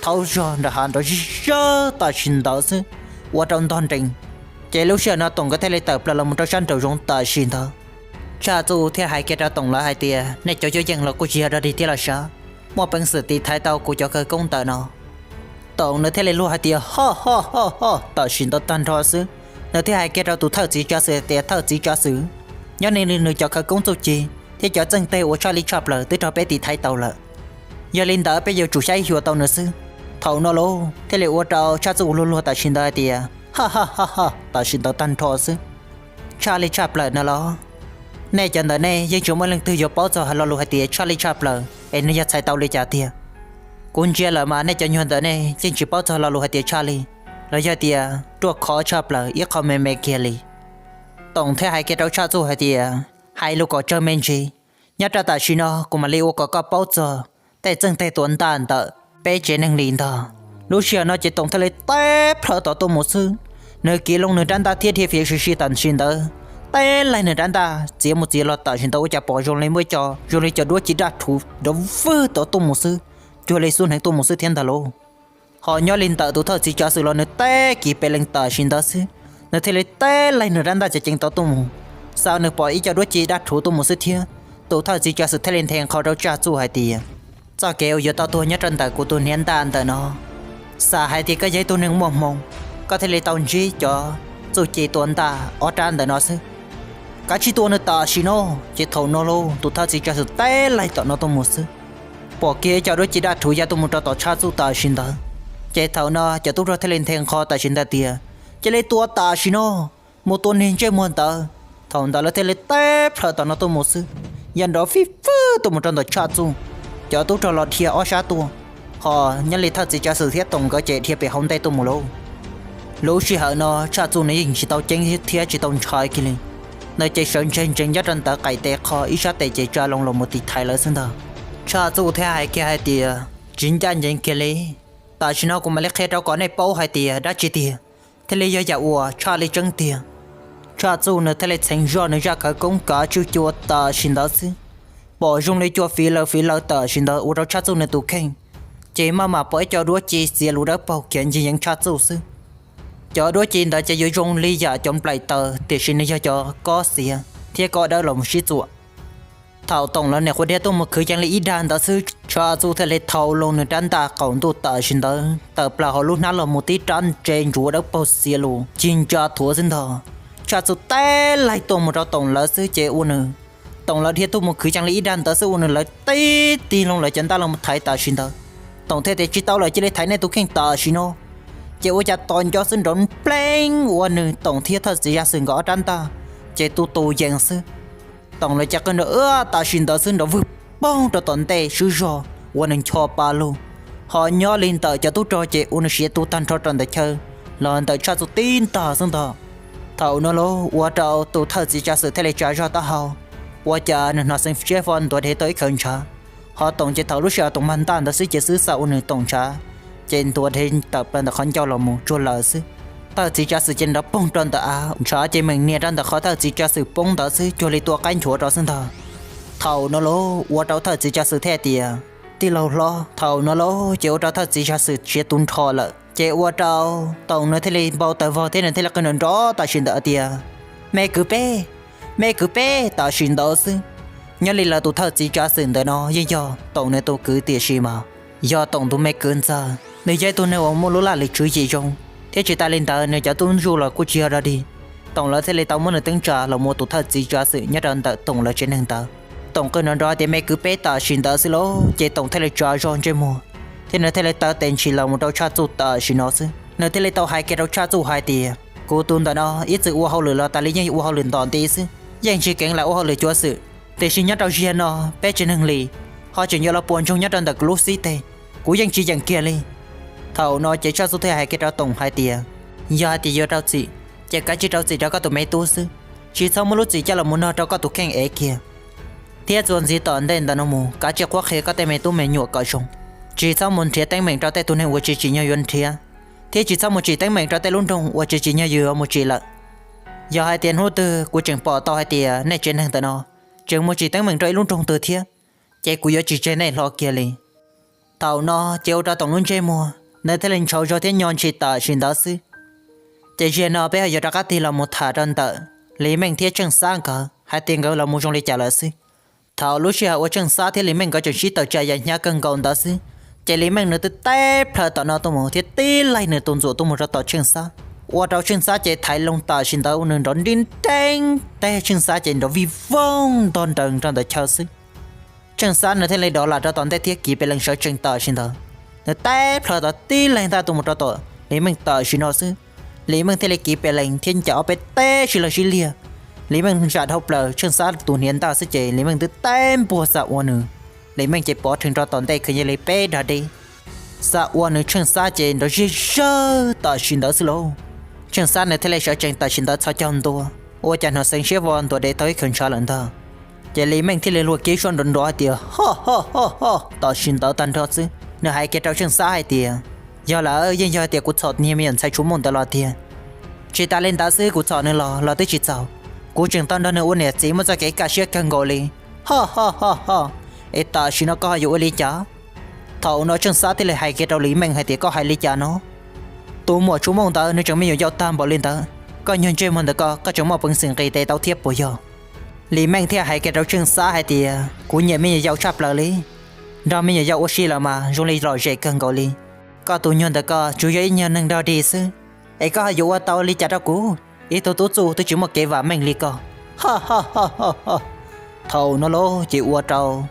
thaub zog nram hav nrov zig zawg tam sim ntawd xwb, ua rau ntog nrees. Ces lub sij hawm no Toom nkawd thiaj li tawm plaws los mus rau sab nraum zoov tam sim ntawd. Tshaj Txuj thiaj hais kiag rau Toom lawv hais tias, nej cov cuab yeej los kuj tsis yog dog dig thiab los sav, muaj peev xwm tiv thaiv tau kuv cov khawv koob ntawm no? Toom nws thiaj li luag hais tias, ho ho ho ho tam sim ntawd tag nrho xwb. Nws thiaj hais kiag rau tus thawj txiv tsav xwm tias, thawj txiv tsav xwm, nyob li nws cov khawv koob txuj ci thiab cov txheej teg uas tshaj lij tshaj plaws twb raug peb tiv thaiv tau lawm. Yog li ntawd peb yuav tsum saib xyuas tau nws xwb. Thaum no lauj, thiaj li ua rau Tshaj Txuj luag luag tam sim ntawd hais tias, ha ha ha ha tam sim ntawd tag nrho xwb. Tshaj lij tshaj plaws no los? Nej cov ntawm nej yeej tsis muaj leej twg yuav paub txog lo lus hais tias tshaj lij tshaj plaws es nws yog txhais tau li cas tiag. Kuv ntsia lawm mas nej cov nyuag ntawm nej yeej tsis paub txog lo lus hais tias tshaj lij, los yog tias ruaj khov tshaj plaws ib qho me me kiag li. Toom thiaj hais kiag rau Tshaj Txuj hais tias, hais lus kom tsawg me ntsis, nyob rau tam sim no kuv mam li ua kom koj paub txog tej txheej teg tua ntaj ntawm peb tsev neeg li ntag. Lub sij hawm no ces Toom thiaj li teb plhaw tom tuaj mus xwb. Nws kiv loo nws rab ntaj thiab dhia fiav si si tam sim ntawd, teb laig nws rab ntaj txiav mus txiav los tam sim ntawd ua cas pom zoo li muaj ib co zoo li cov duab ci daj rhuv nrov vwg tom tuaj mus xwb, cuag li xub hneev tuaj mus xwb thiab ntag lauj. Ho nyob li ntawm tus thawj txiv tsav xwm los nws teb kiv pem leej tam sim ntawd xwb, nws thiaj li teb laig nws rab ntaj ceev ceev tom tuaj mus. Xav nws pom ib co duab ci daj rhuv tuaj mus xwb thiab. Tus thawj txiv tsav xwm thiaj li nthe nqho rau Tshaj Txuj hais tias, txoj kev uas yuav tau tuag nyob rau ntawm kuv tus hniav ntaj ntawm no, xav hais tias koj yog ib tug neeg muaj hmoo, koj thiaj li tau ntsib cov txuj ci tua ntaj ob rab ntawm no xwb. Kav tsij tua nws tam sim no. Ces thaum no lauj, tus thawj txiv tsav xwm teb laig tom no tuaj mus xwb, pom kiag ib co duab ci daj rhuv ya tuaj mus rau tom Tshaj Txuj tam sim ntawd. Ces thaum no cov tub rog thiaj li nthe nqho tam sim ntawd tias, cia li tua tam sim no, mus tua niag ntsej muag ntawd. Thaum ntawd lawv thiaj li teb plhaw tom no tuaj mus xwb, ya nrov fij fwb tuaj mus rau ntawm Tshaj Txuj. Cov tub rog los dhia ob sab tuaj, ho nyob li thawj txiv tsav xwm thiab Toom nkawd ces dhia pem hauv ntej tuaj mus lauj. Lub sij hawm no Tshaj Txuj nws yeej tsis tau ceeb thiab tsis tau ntshai kiag li. Nws ces sawv ntseg ntsees nyob rau ntawd qaim tes qho ib sab tes ces tsa loo los mus tiv thaiv lawv xwb ntag. Tshaj Txuj thiaj hais kiag hais tias, tsis ncaj ncees kiag li. Tam sim no kuv mam li qhia rau kom nej paub hais tias dab tsi tiag thiaj li yog yam uas tshaj lij tseeb tiag. Tshaj Txuj nws thiaj li txheev zoj nws zaj khawv koob kav tswj cua tam sim ntawd xwb. Pom zoo li cua fiv lawv fiv lawv tam sim ntawd ua rau Tshaj Txuj nws tus kheej ces maj mam pom ib co duab ci txiav lus dawb paug khiav ncig yeev Tshaj Txuj xwb. Cov duab ci ntawd ces yuav zoo li yam cov nplaim taws tiam sis nws yog cov kob xiav thiab kob dawb los mus sib txuam. Thaum Toom lawv niam qhuav dhia tuaj mus khwv yees li ib dag ntawd xwb, Tshaj Txuj thiaj li thau loo nws rab ntaj qaum ntuj tam sim ntawd tawm plaws hauv lub hnab los mus tib rab ntse ntsuav dawb paug xiav lus cig ntsa thuav xwb ntag. Tshaj Txuj teb laig tuaj mus rau Toom lawv xwb ces ua nws, Toom lawv dhia tuaj mus khwv yees li ib dag ntawd xwb ua nws lawv tib tig loo lawv cov ntaj los mus thaiv tam sim ntawd. Toom thiaj tias tsis tau lawm, cia li thaiv nej tus kheej tam sim no. Ces ua cas tos nco xwb nrov npleeb ua nws Toom thiab thawj txiv zaj xwm nkawd ob rab ntaj ces tu tu yees xwb. Toom lawv cov qw nrov tam sim ntawd xwb nrov vwg poog rau tom ntej swb zog ua nws ncho pa lug. Ho nyob li ntawm cov tub rog ces ua nws siav tu tag nrho rau ntawm chaw los ntawm Tshaj Txuj tib ntag xwb ntag. Thaum no lauj ua rau tus thawj txiv tsav xwm thiaj li tsa zog taub hau, ua cas nws hnov xeev siab fo ntuav dhev tau ib khawv ntshav. Ho Toom ces thaum lub sij hawm Toom mag ntaj ntawd xwb ces xwb xa ua nws Toom ntshav ces ntuav dhev tawm plaws ntawm qhov ncauj los mus tsuag lawm xwb. thawj txiv tsav xwm ces nrov poog rau ntawm av, ntshav ces meem nias rau ntawm qhov thawj txiv tsav xwm poob ntawd xwb, cuag li tua qaib nchuav rau xwb ntag. Thaum no los ua rau thawj txiv tsav xwm thiaj tias, Tij laug hlob. Thaum no los ces ua rau thawj txiv tsav xwm siav tu nrho lawm, ces ua rau Toom nws thiaj li npau taws vog thiab nws thiaj li qw nrov nrov tam sim ntawd tias, Me kwv peb, me kwv peb tam sim ntawd xwb. Nyob li lawv tus thawj txiv tsav xwm ntawm no yeej yog Toom nws tus kwv tiam sis mas yog Toom tus me kwv ntxawg, nws yog ib tug neeg uas muaj lub laj lim tswv yim zoo, thiab tsis tas li ntawd nws cov tub ntsuj los kuj tsis yog dog dig. Toom lawv thiaj li tau muab nws teeb tsa los mus ua tus thawj txiv tsav xwm nyob rau ntawm Toom lawv tsev neeg ntawd. Toom qw nrov nrov tias, Me kwv peb tam sim ntawd xwb lauj, ces Toom thiaj li tsa zog ntsej muag thiab nws thiaj li taw tes ntshis los mus rau Tshaj Txuj tam sim no xwb. Nws thiaj li tau hais kiag rau Tshaj Txuj hais tias, Kuv tus ntawm no ib txwm ua hauj lwm los tas li yeej ua hauj lwm ntom nti xwb, yeej tsis keev lam ua hauj lwm cuav xwm, tiam sis nyob rau ziag no peb tsev neeg li ho tseem yuav los puas ntsoog nyob rau ntawm kuv lub xib teg, kuv yeej tsis yeem kiag li. Thaum no ces Tshaj Txuj thiaj hais kiag rau Toom hais tias, Yog hais tias yuav rau txim, ces kav tsij rau txim rau koj tus me tub xwb, tsis txhob muab lub txim coj los mus nrog rau koj tus kheej ev kiag. Thiab txuas ntxiv tom ntej ntawm no mus kav tsij qhuab qhia koj tej me tub me nyuam kom zoo, tsis txhob mus nrhiav teeb meem rau tej tus neeg uas tsis tsim nyog yuav nrhiav, thiab tsis txhob mus tsim teeb meem rau tej lub nroog uas tsis tsim nyog yus yuav mus tsim lawm. Yog hais tias hnub twg kuv tseem pom tau hais tias nej tsev neeg ntawm no tseem mus tsim teeb meem rau ib lub nroog twg thiab, ces kuv yuav tsis tseg nej hlo kiag li. Thaum no ces ua rau Toom lub ntsej muag nws thiaj li ntshauv zog thiab nyo ntshis tam sim ntawd xwb. Ces ziag no peb ho yuav rov qab tig los mus tham rau ntawm Lis Meej thiab Tsheej Xab nkawd hais tias nkawd los mus zoo li cas lawm xwb. Thaum lub sij hawm uas Tsheej Xab thiab Lis Meej nkawd tseem sib tawm tsam yam hnyav kawg nkaus ntawd xwb, ces Lis Meej nws twb teb plhaw tom no tuaj mus thiab tib laig nws tus ntxuam tuaj mus rau tom Tsheej Xab, ua rau Tsheej Xab ces thaiv loo tam sim ntawd nws nrov nrib nreeb teg, Tsheej Xab ces nrov vij voog ntog nrees rau ntawm chaw xwb. Tsheej Xab nws thiaj li dov lam rau tom ntej thiab kiv pes lees sawv tsees tam sim ntawd. Nws teb plhaw tau tib laig ntaj tuaj mus rau tom Lis Meej tam sim no xwb. Lis Meej thiaj li kiv pes lees thiab ncaws ob peb teb sib law sib liag. Lis Meej zam dhau plaws Tsheej Xab tus hniav ntaj xwb ces Lis Meej twb teb npuag xa ua nws. Lis Meej ces pov rhees rau tom ntej kwv yees li peb dag deb, xa ua nws Tsheej Xab ces nrov zig zawg tam sim ntawd xwb lauj. Tsheej Xab nws thiaj li sawv tsees tam sim ntawd txhos caug ntua, ua cas hnov xeev siab vog ntuas dev tau ib khaws ntshav lawm ntag. Ces Lis Meej thiaj li luag kiv suab nrov nrov hais tias, Ho ho ho ho! Tam sim ntawd tag nrho xwb nws hais kiag rau Tsheej Xab hais tias, Yog lawm, yeej yog hais tias kuv txhom niag me nyuam ntxhais tsuj mooj ntawd los tiag. Tsis tas li ntawd xwb, kuv txhom nws los los twb tsis txaus, kuv tseem tau nrog nws ua niam txiv muaj txoj kev kaj siab kawg nkaus li. Ho ho ho ho! Es tam sim no koj ho yuav ua li cas? Thaum no Tsheej Xab thiaj li hais kiag rau Lis Meej hais tias, Koj hais li cas no? Tus muam tsuj mooj ntawd nws tseem me nyuam yaus tag npaum li ntawd, koj nyuag ntsej muag ntawm koj, koj tseem muaj peev xwm nqis tes tau thiab puas yog? Lis Meej thiaj hais kiag rau Tsheej Xab hais tias, Kuv nyiam me nyuam yaus tshaj plaws li. Nrog me nyuam yaus ua si los mas zoo li lom zem kawg nkaus li. Koj tus nyuag ntawm koj tsuas yog ib nyuag neeg dog dig xwb, es koj ho yuav ua tau li cas rau kuv, ib tug tub txuj twb tsis muaj kev vam meej li koj? Ho ho ho ho ho! Thaum no lauj ces ua rau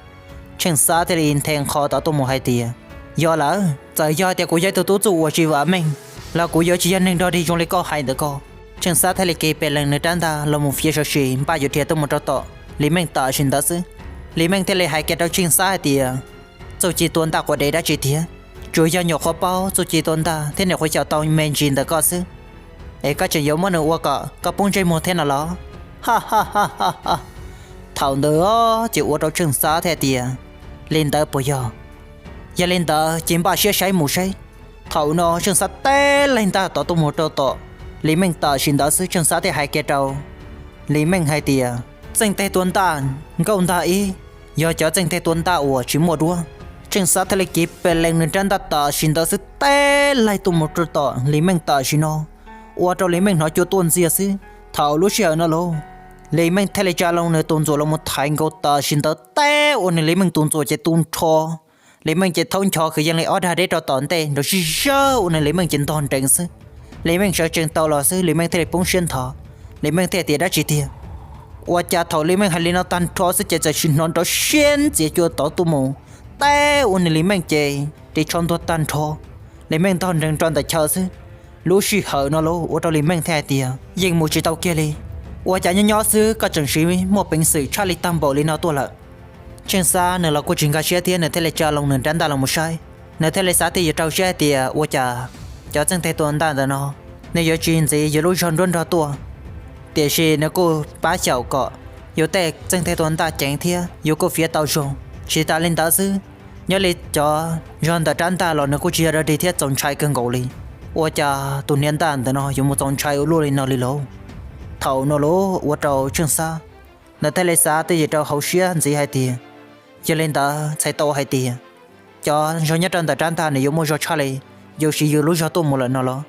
Tsheej Xab thiaj li nthe nqho tau tuaj mus hais tias, Yog lawm, txawm yog tias kuv yog ib tug tub txuj uas tsis vam meej los kuv yuav tsis yog neeg dog dig zoo li koj hais ntawm ko. Tsheej Xab thiaj li kiv pes lees nws rab ntaj los mus fiav sov si npaj yuav dhia tuaj mus rau tom Lis Meej tam sim ntawd xwb. Lis Meej thiaj li hais kiag rau Tsheej Xab hais tias, Txuj ci tua ntaj quav dev dab tsi tiag? Tsuas yog nyuam qhuav paub txuj ci tua ntaj thiab nyuam qhuav xyaum tau me ntsis ntawm koj xwb, es koj tseem yuav muab nws ua kom koj poob ntsej muag thiab no los? Ha ha ha ha ha! Thaum ntawd ces ua rau Tsheej Xab thiaj tias, Li ntawd puas yog? Yog li ntawd ces npaj siab saib mus saib. Thaum no Tsheej Xab teb laig ntaj tod tuaj mus rau tom Lis Meej tam sim ntawd xwb, Tsheej Xab thiaj hais kiag rau Lis Meej hais tias, Txeej teg tua ntaj nkauj ntag ib, yog cov txeej teg tua ntaj uas tsis muaj duab. Tsheej Xab thiaj li kiv pes lees nws rab ntaj tam sim ntawd xwb teb laig tuaj mus rau tom Lis Meej tam sim no, ua rau Lis Meej hnov cua tuaj ntxiag xwb. Thaum lub sij hawm no lauj, Lis Meej thiaj li tsa loo nws tus ntxuam los mus thaiv nkaus tam sim ntawd teb ua nws Lis Meej tus ntxuam ces tu nrho. Lis Meej ces thaub ncho kwv yees li ob dag deb rau tom ntej nrov zig zawg ua nws Lis Meej ces ntog nrees xwb. Lis Meej sawv tsees tau los xwb Lis Meej thiaj li poob siab ntho. Lis Meej thiaj tias, Dab tsi tiag? Ua cas thaum Lis Meej hais li no tag nrho xwb ces txawm sim hnov nrov siab ntxias cua tod tuaj mus teb ua nws Lis Meej ces ris tsho ntuag tag nrho. Lis Meej ntog nrees rau ntawm chaw xwb. Lub sij hawm no lauj, ua rau Lis Meej thiaj hais tias, Yeej mus tsis tau kiag li. Ua cas nyob nyob xwb koj tseem siv muaj peev xwm tshaj li tag npaum li no tuaj lawm? Tsheej Xab nws los kuj tsis nkag siab thiab nws thiaj li tsa loo nws rab ntaj los mus saib. Nws thiaj li xav tias yuav rau siab hais tias ua cas cov txeej teg tua ntaj ntawm no nws yuav tsis ntxiv yus lub zog nruab nrog tuaj, tiam sis nws kuj pab xyaum kom yus tej txeej teg tua ntaj ceev thiab yus kuj fiav tau zoo. Tsis tas li ntawd xwb, nyob li cov zog ntawm rab ntaj los nws kuj tsis yog dog dig thiab txaus ntshai kawg nkaus li. Ua cas tus niag ntaj ntawm no yuav mus txaus ntshai ua luaj li no li lauj? Thaum no lauj ua rau Tsheej Xab nws thiaj li xav twj ywm rau hauv siab ntxiv hais tias, yog li ntawd txhais tau hais tias cov zog nyob rau ntawm rab ntaj nws yuav muaj zog tshaj li yus siv yus lub zog tuaj mus lawm no los?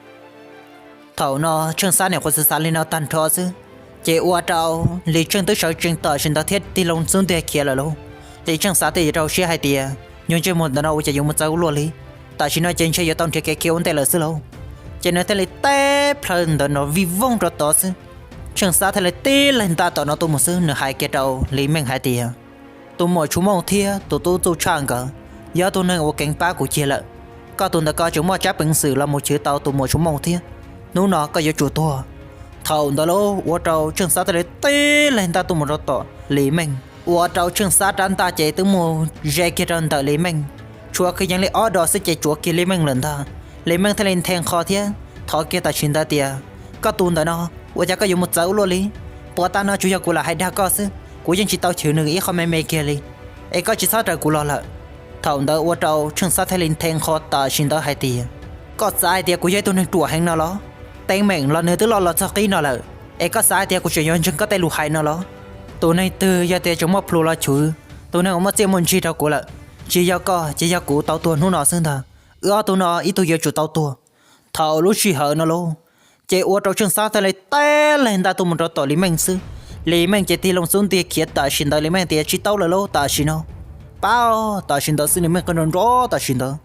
Thaum no Tsheej Xab niam qhuav xav xav li no tag nrho xwb, ces ua rau Lis Tsheej twb sawv tsees tam sim ntawd thiab tig loo xub ntiag khiav lawm lauj. Lis Tsheej xav twj ywm rau hauv siab hais tias, nyuag ntsej muag ntawm no ua cas yuav mus txawv ua luaj li, tam sim no ces ntshe yuav tau nrhiav kev khiav ua ntej lawm xwb lauj. Ces nws thiaj li teb plhaw ntawm no vij voog rau tod xwb. Tsheej Xab thiaj li tib leeg ntaj tom no tuaj mus xwb, nws hais kiag rau Lis Meej hais tias, tus muam Tshuv Mooj thiab tus tub Txuj Tshaj nkawd yog tus neeg uas keev pab kuv kiag lawm. Koj tus ntawm ko tseem muaj tsab peev xwm los mus chwv tau tus muam Tshuv Mooj thiab, hnub no koj yuav tsum tuag. Thaum ntawd lauj ua rau Tsheej Xab thiaj li tib leeg ntaj tuaj mus rau tom Lis Meej, ua rau Tsheej Xab rab ntaj ces twb mus ze kiag rau ntawm Lis Meej, tshuav kwv yees li ob dos xwb ces tsuav kiag Lis Meej lawm ntag. Lis Meej thiaj li nthe nqho thiab thov kiag tam sim ntawd tias, koj tus ntawm no, ua cas koj yuav mus txawv ua luaj li? Puas tag no tsuas yog kuv lam hais dag koj xwb, kuv yeej tsis tau chwv nws ib qho me me kiag li, es koj tsis txhob raws kuv los lawm. Thaum ntawd ua rau Tsheej Xab thiaj li nthe nqho tam sim ntawd hais tias, koj xav hais tias kuv yog ib tug neeg ruam heev no los? Teeb meem los nws twb loj los txog qib no lawm, es koj xav hais tias kuv tseem yuav ntseeg koj tej lus hais no los? Tus neeg twg yog tias tseem muaj plhus los chwv, tus neeg uas muaj txiaj muaj ntsig rau kuv lawm, tsis yog koj ces yog kuv tau tuag hnub no xwb ntag. Wb ob tug no ib tug yuav tsum tau tuag. Thaum lub sij hawm no lauj, ces ua rau Tsheej Xab thiaj li tib leeg ntaj tuaj mus rau tom Lis Meej xwb. Lis Meej ces tig loo xub ntiag khiav tam sim ntawd, Lis Meej tias tsis tau lawm lauj, tam sim no pab, tam sim ntawd xwb Lis Meej qw nrov nrov tam sim ntawd.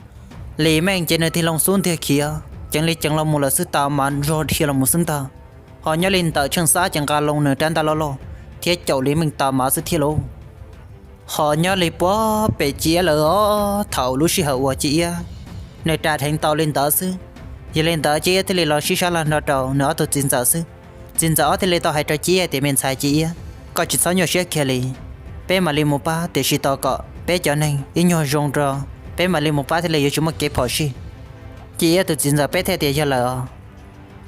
Lis Meej ces nws tig loo xub ntiag khiav ceev li ceev los mus lawm xwb, tas mas zog dhia los mus xwb ntag. Ho nyob li ntawm Tsheej Xab ces nqa loo nws rab ntaj loj loj thiab caum Lis Meej tas mas xwb thiab lauj. Ho nyob li puag pem Ci Iab lawm os, thaum lub sij hawm uas Ci Iab nws ras dheev tau li ntawd xwb, yog li ntawd Ci Iab thiaj li los sib sab laj nrog rau nws ob tug txiv ntxawm xwb. Txiv ntxawm ob thiaj li tau hais rau Ci Iab tias, me ntxhais Ci Iab, koj tsis txhob nyuaj siab kiag li, peb mam li mus pab, tiam sis tos kom peb cov neeg ib nyuag zoo rau, peb mam li mus pab thiaj li yuav tsis muaj kev phom sij. Ci Iab tus txiv ntxawm peb thiaj tias yog lawm os.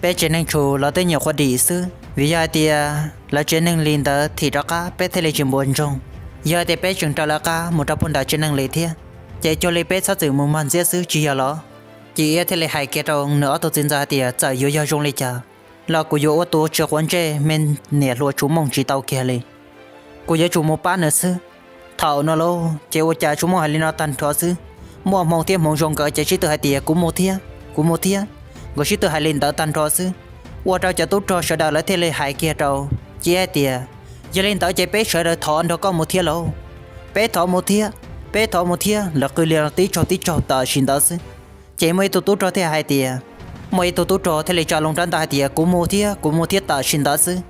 Peb tsev neeg Tshus los tej nyuam qhuav dim xwb, vim yog hais tias lawv tsev neeg Lis ntawd thim rov qab peb thiaj li tsis npuas ntsoog. Yog hais tias peb tseem raws lawv qab mus rau puag nram tsev neeg Lis thiab, ces cuag li peb txhob txwm mus mag ntxiab xwb tsis yog los? Ci Iab thiaj li hais kiag rau nws ob tug txiv ntxawm hais tias txawm yuav yog zoo li cas los kuv yuav ua tus tsis quav ntsej me niam hluas Tshuv Mooj tsis tau kiag li. Kuv yuav tsum mus pab nws xwb. Thaum no lauj ces ua cas Tshuv Mooj hais li no tag nrho xwb, Muaj Hmoo thiab Hmoov Zoo nkawd ces sib tw hais tias kuv mus thiab, kuv mus thiab. Nkawd sib tw hais li ntawd tag nrho xwb, ua rau cov tub rog sawv daws lawv thiaj li hais kiag rau Ci Iab tias, yog li ntawd ces peb sawv daws thov nrog koj mus thiab lauj, peb thov mus thiab, peb thov mus thiab. Lawv qw li tib tsaug tib tsaug tam sim ntawd xwb, ces muaj ib tug tub rog thiaj hais tias, muaj ib tug tub rog thiaj li tsa loo rab ntaj hais tias kuv mus thiab, kuv mus thiab tam sim ntawd xwb.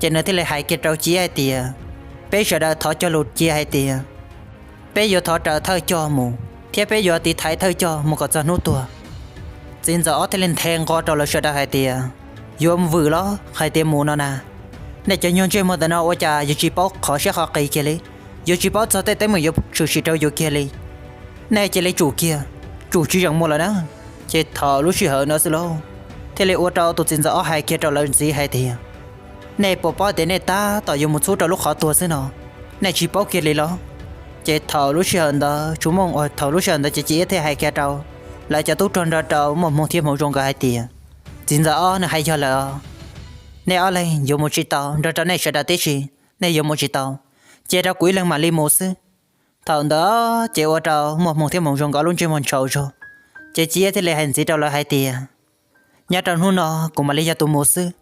Ces nws thiaj li hais kiag rau Ci Iab hais tias, peb sawv daws thov cog lus cia hais tias peb yuav thov raws thawj cog mus thiab peb yuav tiv thaiv thawj cog mus kom txog hnub tuag. Txiv ntxawm ob thiaj li nthe nqo rau lawv sawv daws hais tias, yuav vwm los hais tias mus no na? Nej cov nyuag ntsej muag ntawm no ua cas yuav tsis paub qhov siab qhov qis kiag li, yuav tsis paub txog tej teeb meem yuav tshwm sim rau yus kiag li. Nej cia li tsum kiag, tsum tsis zeem mus lawm na. Ces thaum lub sij hawm no xwb lauj, thiaj li ua rau tus txiv ntxawm ob hais kiag rau lawv ntxiv hais tias, nej puas paub tias nej tab tom yuav mus txhub rau lub qhov tuag xwb no, nej tsis paub kiag li los? Ces thaum lub sij hawm ntawd Tshuv Mooj, thaum lub sij hawm ntawd ces Ci Iab thiaj hais kiag rau lawv cov tub rog nrog rau Muaj Hmoo thiab Hmoov Zoo nkawd hais tias, txiv ntxawm ob nws hais yog lawm os, nej ob leeg yuav mus tsis tau nrog rau nej sawv daws tib si, nej yuav mus tsis tau, cia rau kuv ib leeg mam li mus xwb. Thaum ntawd ces ua rau Muaj Hmoo thiab Hmoov Zoo nkawd lub ntsej muag ntshau zog, ces Ci Iab thiaj li hais ntxiv rau lawv hais tias, nyob rau hnub no kuv mam li yog tus mus xwb.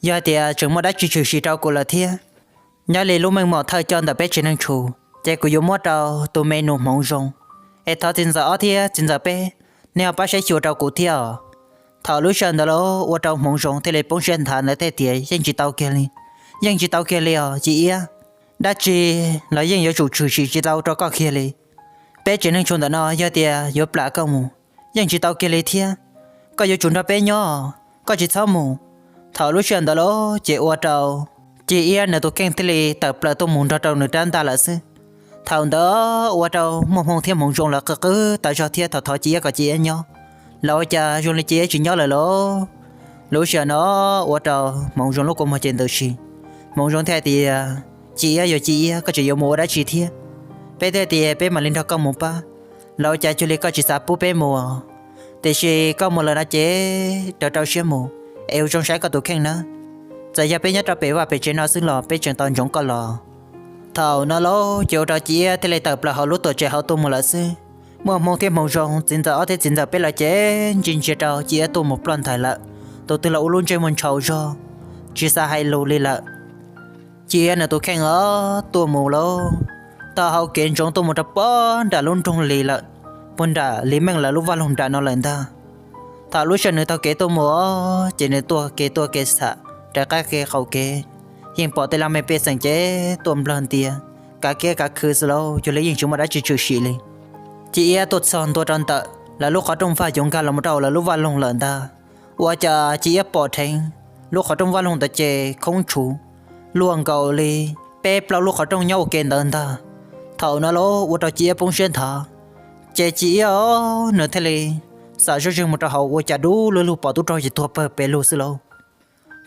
Yog hais tias tseem muaj dab tsi tshwm sim rau kuv lawm thiab, nyob li lub meej mom thawj coj ntawm peb tsev neeg Tshus, ces kuv yuav muab rau tus me nus Hmoov Zoo. Es thov txiv ntxawm ob thiab txiv ntxawm peb, nej ho pab saib xyuas rau kuv thiab os. Thaum lub sij hawm ntawd los ua rau Hmoov Zoo thiaj li poob siab nthav ntawd thiaj tias yeej tsis tau kiag li, yeej tsis tau kiag li os Ci Iab. Dab tsi los yeej yuav tsum tshwm sim tsis tau rau koj kiag li. Peb tsev neeg Tshus ntawm no yog tias yuav plam koj mus yeej tsis tau kiag li thiab. Koj yuav tsum nrog peb nyob, koj tsis txhob mus. Thaum lub sij hawm ntawd los ces ua rau Ci Iab nws tus kheej thiaj li tawm plaws tuaj mus nrog rau nws rab ntaj lawm xwb. Thaum ntawd ua rau Muaj Hmoo thiab Hmoov Zoo lawv qw qw tas zog thiab thov thov Ci Iab kom Ci Iab nyob, los ua cas zoo li Ci Iab tsis nyob lawm lauj. Lub sij hawm no ua rau Hmoov Zoo lub kua muag ces ntws si. Hmoov Zoo thiaj hais tias, Ci Iab, yog Ci Iab, koj tseem yuav mus ua dab tsi thiab? Peb thiaj tias peb mam li nrog koj mus pab, los ua cas cuag li koj tsis xav pub peb mus? Tiam sis koj mus lawm no ces rau rau siab mus, es ua zoo saib koj tus kheej nawb. Txawm yog peb nyob rau pem vaj pem tsev no xwb los peb tseem tos ntsoov koj los. Thaum no lauj ces ua rau Ci Iab thiaj li tawm plaws hauv lub tuam tsev hauv tuaj mus lawm xwb. Muaj hmoo thiab hmoo zoo, txiv ntxawm ob thiab txiv ntxawm peb los ces ntsia ntsia rau Ci Iab tuaj mus ploj nthaim lawm. Tus twg los ua lub ntsej muag ntshau zog, tsis xav hais lus li lawm. Ci Iab nws tus kheej os tuaj mus lauj, taug hau kev ntsoov tuaj mus rau pog nram lub nroog Lis lawm, pog nram Lis Meej lawv lub vaj loog nram no lawm ntag. Thaum lub sij hawm nws taug kev tuaj mus os ces nws tuaj kev tuaj kev xam, raws qab kev qaum kev, yeej pom tej laj mej pej xeem ces tuaj nplawg ntias, kav kiab kav khw xwb lauj, cuag li yeej tsis muaj dab tsi tshwm sim li. Ci Iab tuaj txog ntua rau ntawm lawv lub qhov rooj vag yuav nkag los mus rau lawv lub vaj loog lawm ntag, ua cas Ci Iab pom dheev lub qhov rooj vaj loog ntawd ces khoob tshuv, luaj nkaus li peb plaub lub qhov rooj nyob ua ke ntawd ntag. Thaum no lauj ua rau Ci Iab poob siab nthav, ces Ci Iab os nws thiaj li xam zoj zeeg mus rau hauv ua cas dub lug lug pom tub rog ces tuag pawg pes lug xwb lauj.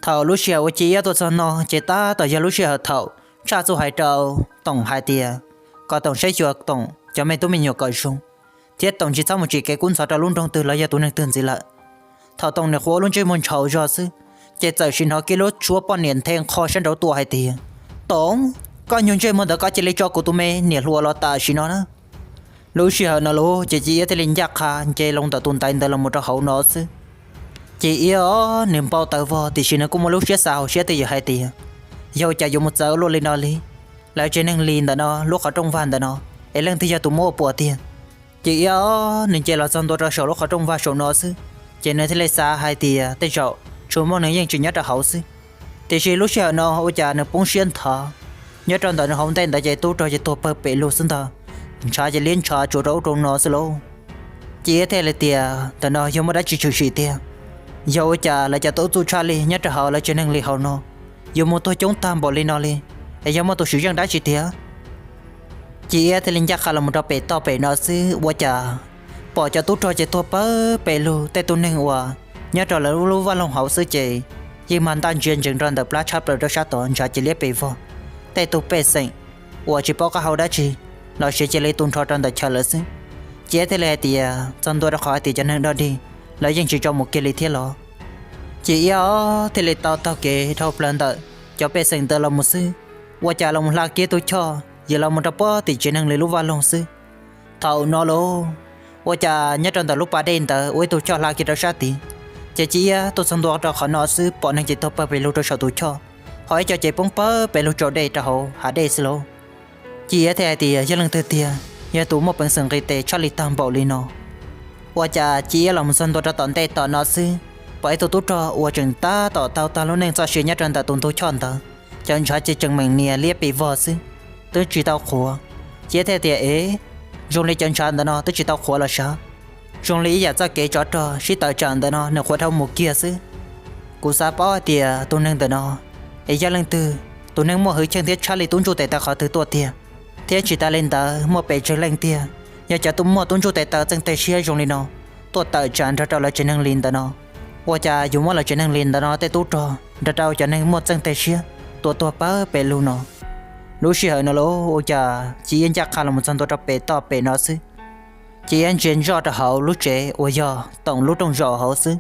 Thaum lub sij hawm uas Ci Iab tuaj txog no ces tab tom yog lub sij hawm thaum tshaj txuj hais rau Toom hais tias kom Toom saib xyuas Toom cov me tub me nyuam kom zoo, thiab Toom tsis txhob mus tsim kev kub ntxhov rau lub nroog twg los yog tus neeg twg ntxiv lawm. Thaum Toom nws qhuav lub ntsej muag ntshau zog xwb, ces txawm sim hnov kiag lub suab poj niam nthe nqho sab nraud tuaj hais tias, Toom, koj nyuag ntsej muag ntawd koj cia li tso kuv tus me niam hluas los tam sim no na. Lub sij hawm no lauj ces Ci Iab thiaj li ncaj qha nce loo ntawm tus ntaiv ntawd los mus rau hauv no xwb. Ci Iab os nws npau taws vog tiam sis nws kuj muaj lub siab xav hauv siab twj ywm hais tias, yog ua cas yuav mus txawv luaj li no li. Lawv tsev neeg Lis ntawm no lub qhov rooj vag ntawm no, es leej twg yog tus muab ua puas tiag? Ci Iab os nws nce los txog ntua rau saum lub qhov rooj vag saum no xwb, ces nws thiaj li xav hais tias tej zaum Tsu Mooj nws yeej tseem nyob rau hauv xwb. Tiam sis lub sij hawm no ua cas nws poob siab nthav, nyob rau ntawm nws hauv ntej ntawd ces tub rog ces tuag pawg pem lug xwb ntag, ntshav ces liab ntshav tsuas rau ub rau no xwb lauj. Ci Iab thiaj li tias ntawm no yog muaj dab tsi tshwm sim tiag, yog ua cas lawv cov tub txuj tshaj lij nyob rau hauv lawv tsev neeg Lis hauv no yuav mus tuag coob tag npaum li no li, es yog muaj tus swm zeej dab tsi tiag? Ci Iab thiaj li ncaj qha los mus rau pem toj pem no xwb ua cas pom cov tub rog ces tuag pawg pem lug, tej tug neeg uas nyob rau lawv lub vaj loog hauv xwb ces yeej mag ntaj ntsia ntsees rau ntawm plab tshab plaws rau sab tod ntshav cia liab pes vog. Tej tug pej xeem uas tsis paub qab hau dab tsi los siav cia li tu nrho rau ntawm chaw lawm xwb. Ci Iab thiaj li hais tias txog ntua rau qhov hais tias cov neeg dog dig lawv yeej tsis tso mus kiag li thiab los. Ci Iab thiaj li tau taug kev dhau plaws ntawm cov pej xeem ntawd los mus xwb, ua cas los mus hla kiag tus choj yws los mus rau puag tim tsev neeg Lis lub vaj loog xwb. Thaum no lauj, ua cas nyob rau ntawm lub pas dej ntawd ua ib tug choj hla kiag rau sab tid, ces Ci Iab tuaj txog ntua rau qhov no xwb pom neeg ces tuag pawg pes lug rau saum tus choj, ho ib co ces poob pawg pes lug tsaus dej rau hauv hav dej xwb lauj. Ci Iab thiaj hais tias yog leej twg tiag, yog tus muaj peev xwm nqis tes tshaj li tag npaum li no. Ua cas Ci Iab los mus txog ntua rau tom ntej tom no xwb, pom ib tug tub rog uas tseem tab tom tau tag lub neej txoj sia nyob rau ntawm tus ntug choj ntawd, cov ntshav ces tseem meem nias liab pes vog xwb, twb tsis tau qhuav. Ci Iab thiaj tias ev, zoo li cov ntshav ntawm no twb tsis tau qhuav los sav, zoo li ib yam txoj kev tsov rog sib tawm tsam ntawm no nws qhuav dhau mus kiag xwb. Kuv xav paub hais tias tus neeg ntawm no es yog leej twg, tus neeg muaj hwj chim thiab tshaj li tub ntsuj tes taw qhov twg tuaj tiag, thiab tsis tas li ntawd muaj pes tsawg leej tiag, yog cov muaj tub ntsuj tes taw txeej teg siab zoo li no tuaj tawm tsam nrog rau lawv tsev neeg Lis ntawm no, ua cas yuav muab lawv tsev neeg Lis ntawm no tej tub rog nrog rau cov neeg muaj txeej teg siab tua tuag pawg pes lug no. Lub sij hawm no lauj, ua cas Ci Iab ncaj qha los mus txog ntua rau pem toj pem no xwb, Ci Iab ntsia ntsoov rau hauv lub tsev uas yog Toom lub rooj zaum hauv xwb,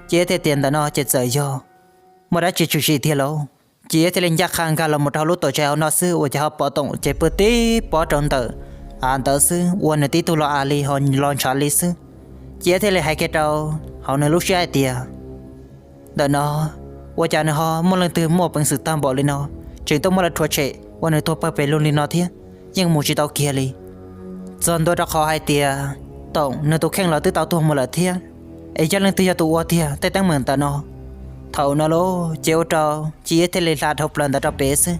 Ci Iab thiaj tias ntawm no ces txawm yog muaj dab tsi tshwm sim tiag lauj. Ci Iab thiaj li ncaj qha nkag los mus rau hauv lub tuam tsev hauv no xwb ua cas ho pom Toom ces pw tib pob rau ntawm av ntawd xwb ua nws tib tug los av li ho los ntshav li xwb. Ci Iab thiaj li hais kiag rau hauv nws lub siab hais tias ntawm no ua cas nws ho muaj leej twg muaj peev xwm tag npaum li no, tseem tuaj muab lawv rhuav tshem ua nws tuag pawg pes lug li no thiab, yeej mus tsis tau kiag li. Txog ntua rau qhov hais tias Toom nws tus kheej los twb tau tuag mus lawm thiab, es yog leej twg yog tus ua tiag tej teeb meem ntawm no. Thaum no lauj ces ua rau Ci Iab thiaj li hla dhau plaws ntawd rau pem xwb,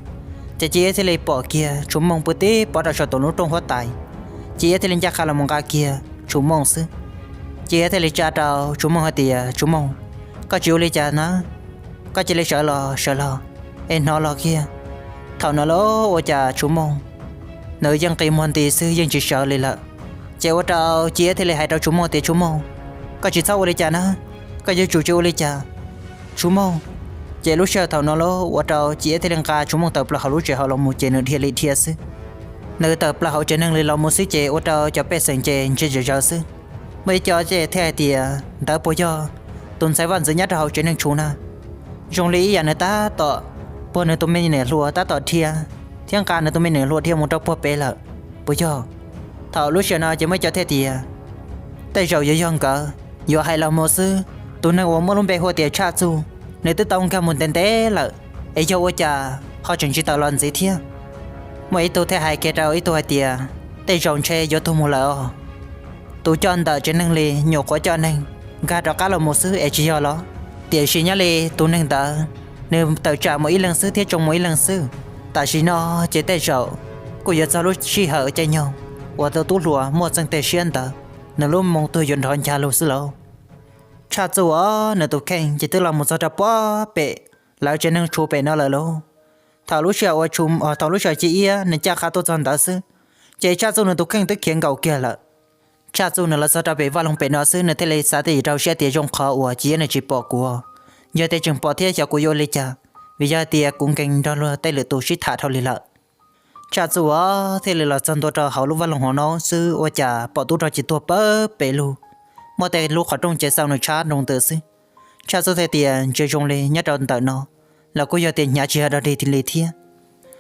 ces Ci Iab thiaj li pom kiag Tsu Mooj pw tib pob rau saum Toom lub rooj huab tais. Ci Iab thiaj li ncaj qha los mus nqa kiag Tsu Mooj xwb. Ci Iab thiaj li tsa rau Tsu Mooj hais tias Tsu Mooj, koj tsis ua li cas na, koj cia li sawv los sawv los, es hnov los kiag. Thaum no lauj ua cas Tsu Mooj nws yeej qi muag nti xwb yeej tsis sawv li lawm. Ces ua rau Ci Iab thiaj li hais rau Tsu Mooj tias Tsu Mooj, koj tsis txhob ua li cas na, koj yuav tsum tsis ua li cas, Tsu Mooj. Ces lub sij hawm thaum no lauj ua rau Ci Iab thiaj li nqa Tsu Mooj tawm plaws hauv lub tsev hauv los mus ces nws dhia li dhia xwb. Nws tawm plaws hauv tsev neeg li los mus xwb ces ua rau cov pej xeem ces ntsia zom zaws xwb. Muaj ib co thiaj hais tias, ntawd puas yog tus ntxhais vaj ntxwv nyob rau hauv tsev neeg tshuv na? Zoo li ib yam nws tab tom puag nws tus me niam hluas tab tom dhia thiab nqa nws tus me niam hluas dhia mus rau puag pem lawm, puas yog? Thaum lub sij hawm no ces muaj ib co thiaj tias, tej zaum yuav yog nkawd. Yuav hais los mus xwb, tus neeg uas muaj lub npe hu tias Tshaj Txuj, nws twb tau nkag mus ntev ntev lawm, es yog ua cas ho tseem tsis tawm los ntxiv thiab? Muaj ib tug thiaj hais kiag rau ib tug hais tias, tej zaum ntshe yuav tuag mus lawm os. Tus coj ntawm tsev neeg li nyuam qhuav coj neeg nkag rov qab los mus xwb es tsis yog los? Tiam sis nyob li tus neeg ntawd, nws tawm tsam mus ib leeg xwb thiab tsoo mus ib leeg xwb. Tam sim no ces tej zaum kuj yuav txog lub sij hawm caij nyoog uas tus tub hluas muaj txheej teg siab ntawd, nws lub moo tuag yuav nrov ncha lug xwb lauj. Tshaj Txuj os, nws tus kheej ces twb los mus txog rau puag pem lawv tsev neeg tshuv pem no lawm lauj. Thaum lub sij hawm uas, thaum lub sij hawm cia iab nws caj qha tuaj txog ntawd xwb, ces Tshaj Txuj nws tus kheej twb khiav nkaus kiag lawm. Tshaj Txuj nws los txog rau pem vaj loog pem no xwb nws thiaj li xav tib rau siab tias zoo qhov uas cia iab nws tsis pom kuv, yog tias tseem pom thiab xyov kuv yuav ua li cas, vim yog tias kuv nkees nrog luag tej lwm tus sib tham dhau li lawm. Tshaj Txuj thiaj li los txog ntua rau hauv lub vaj loog hauv no xwb ua cas pom tub rog ces tuag pawg pem lug, muaj tej lub qhov rooj ces xau nws tshab nroo ntws xwb. Tshaj Txuj thiaj tias ntsia zoo li nyob rau ntawm no los kuj yog tias hnyav tsis yog dog dig li thiab.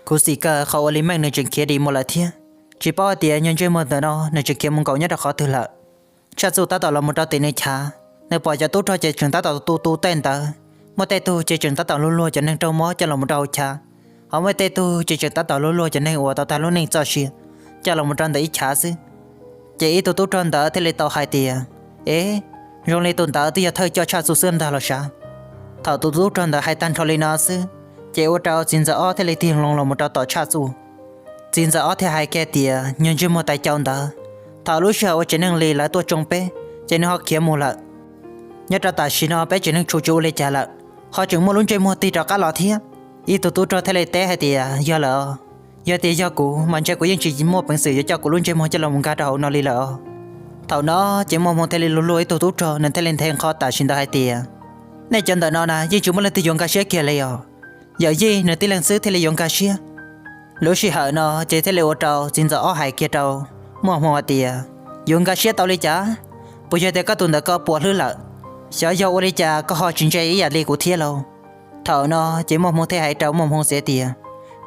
Khuv xim kawg qhov ua li meej nws tseem khiav dim mus lawm thiab, tsis paub hais tias nyuag ntsej muag ntawm no nws tseem khiav mus nkaum nyob rau qhov twg lawm. Tshaj Txuj tab tom los mus rau tim nws chav, nws pom cov tub rog ces tseem tab tom tu tu tej ntawd, muaj tej tug ces tseem tab tom luag luag cov neeg raug mob coj los mus rau hauv chav, ho muaj tej tug ces tseem tab tom luag luag cov neeg uas tau tag lub neej txoj sia coj los mus rau ntawm ib chav xwb. Ces ib tug tub rog ntawd thiaj li tau hais tias, ev, zoo li tus ntawd twb yog thawj coj Tshaj Txuj xwb ntag los sav. Thaum tus tub rog ntawd hais tag nrho li no xwb, ces ua rau txiv ntxawm ob thiaj li tig loo los mus rau tom Tshaj Txuj. Txiv ntxawm ob thiaj hais kiag tias, nyuag ntsej muag tais caus ntawd, thaum lub sij hawm uas tsev neeg li lawv tuaj tsoo peb, ces nws ho khiav mus lawm. Nyob rau tam sim no peb tsev neeg tshuv tsis ua li cas lawm, ho tseem muaj lub ntsej muag tig rov qab los thiab. Ib tug tub rog thiaj li teb hais tias, yog lawm os, yog tias yog kuv mas ntshe kuv yeej tsis muaj peev xwm yuav coj kuv lub ntsej muag coj los nkag rau hauv no li lawm os. Thaum no ces Muaj Hmoo thiaj li luag luag ib tug tub rog, nws thiaj li nthe nqho tam sim ntawd hais tias, nej cov ntawm no na yeej tsis muaj leej twg yuav nkag siab kiag li os. Yawm yij nws tib leeg xwb thiaj li yuav nkag siab. Lub sij hawm no ces thiaj li ua rau txiv ntxawm ob hais kiag rau Muaj Hmoo hais tias, yuav nkag siab tau li cas? Puas yog tias koj tus ntawm ko puas hlwb lawm? Xyov yog ua li cas koj ho tsis ntse ib yam li kuv thiab lauj. Thaum no ces Muaj Hmoo thiaj hais rau Muaj Hmoo txiv tias,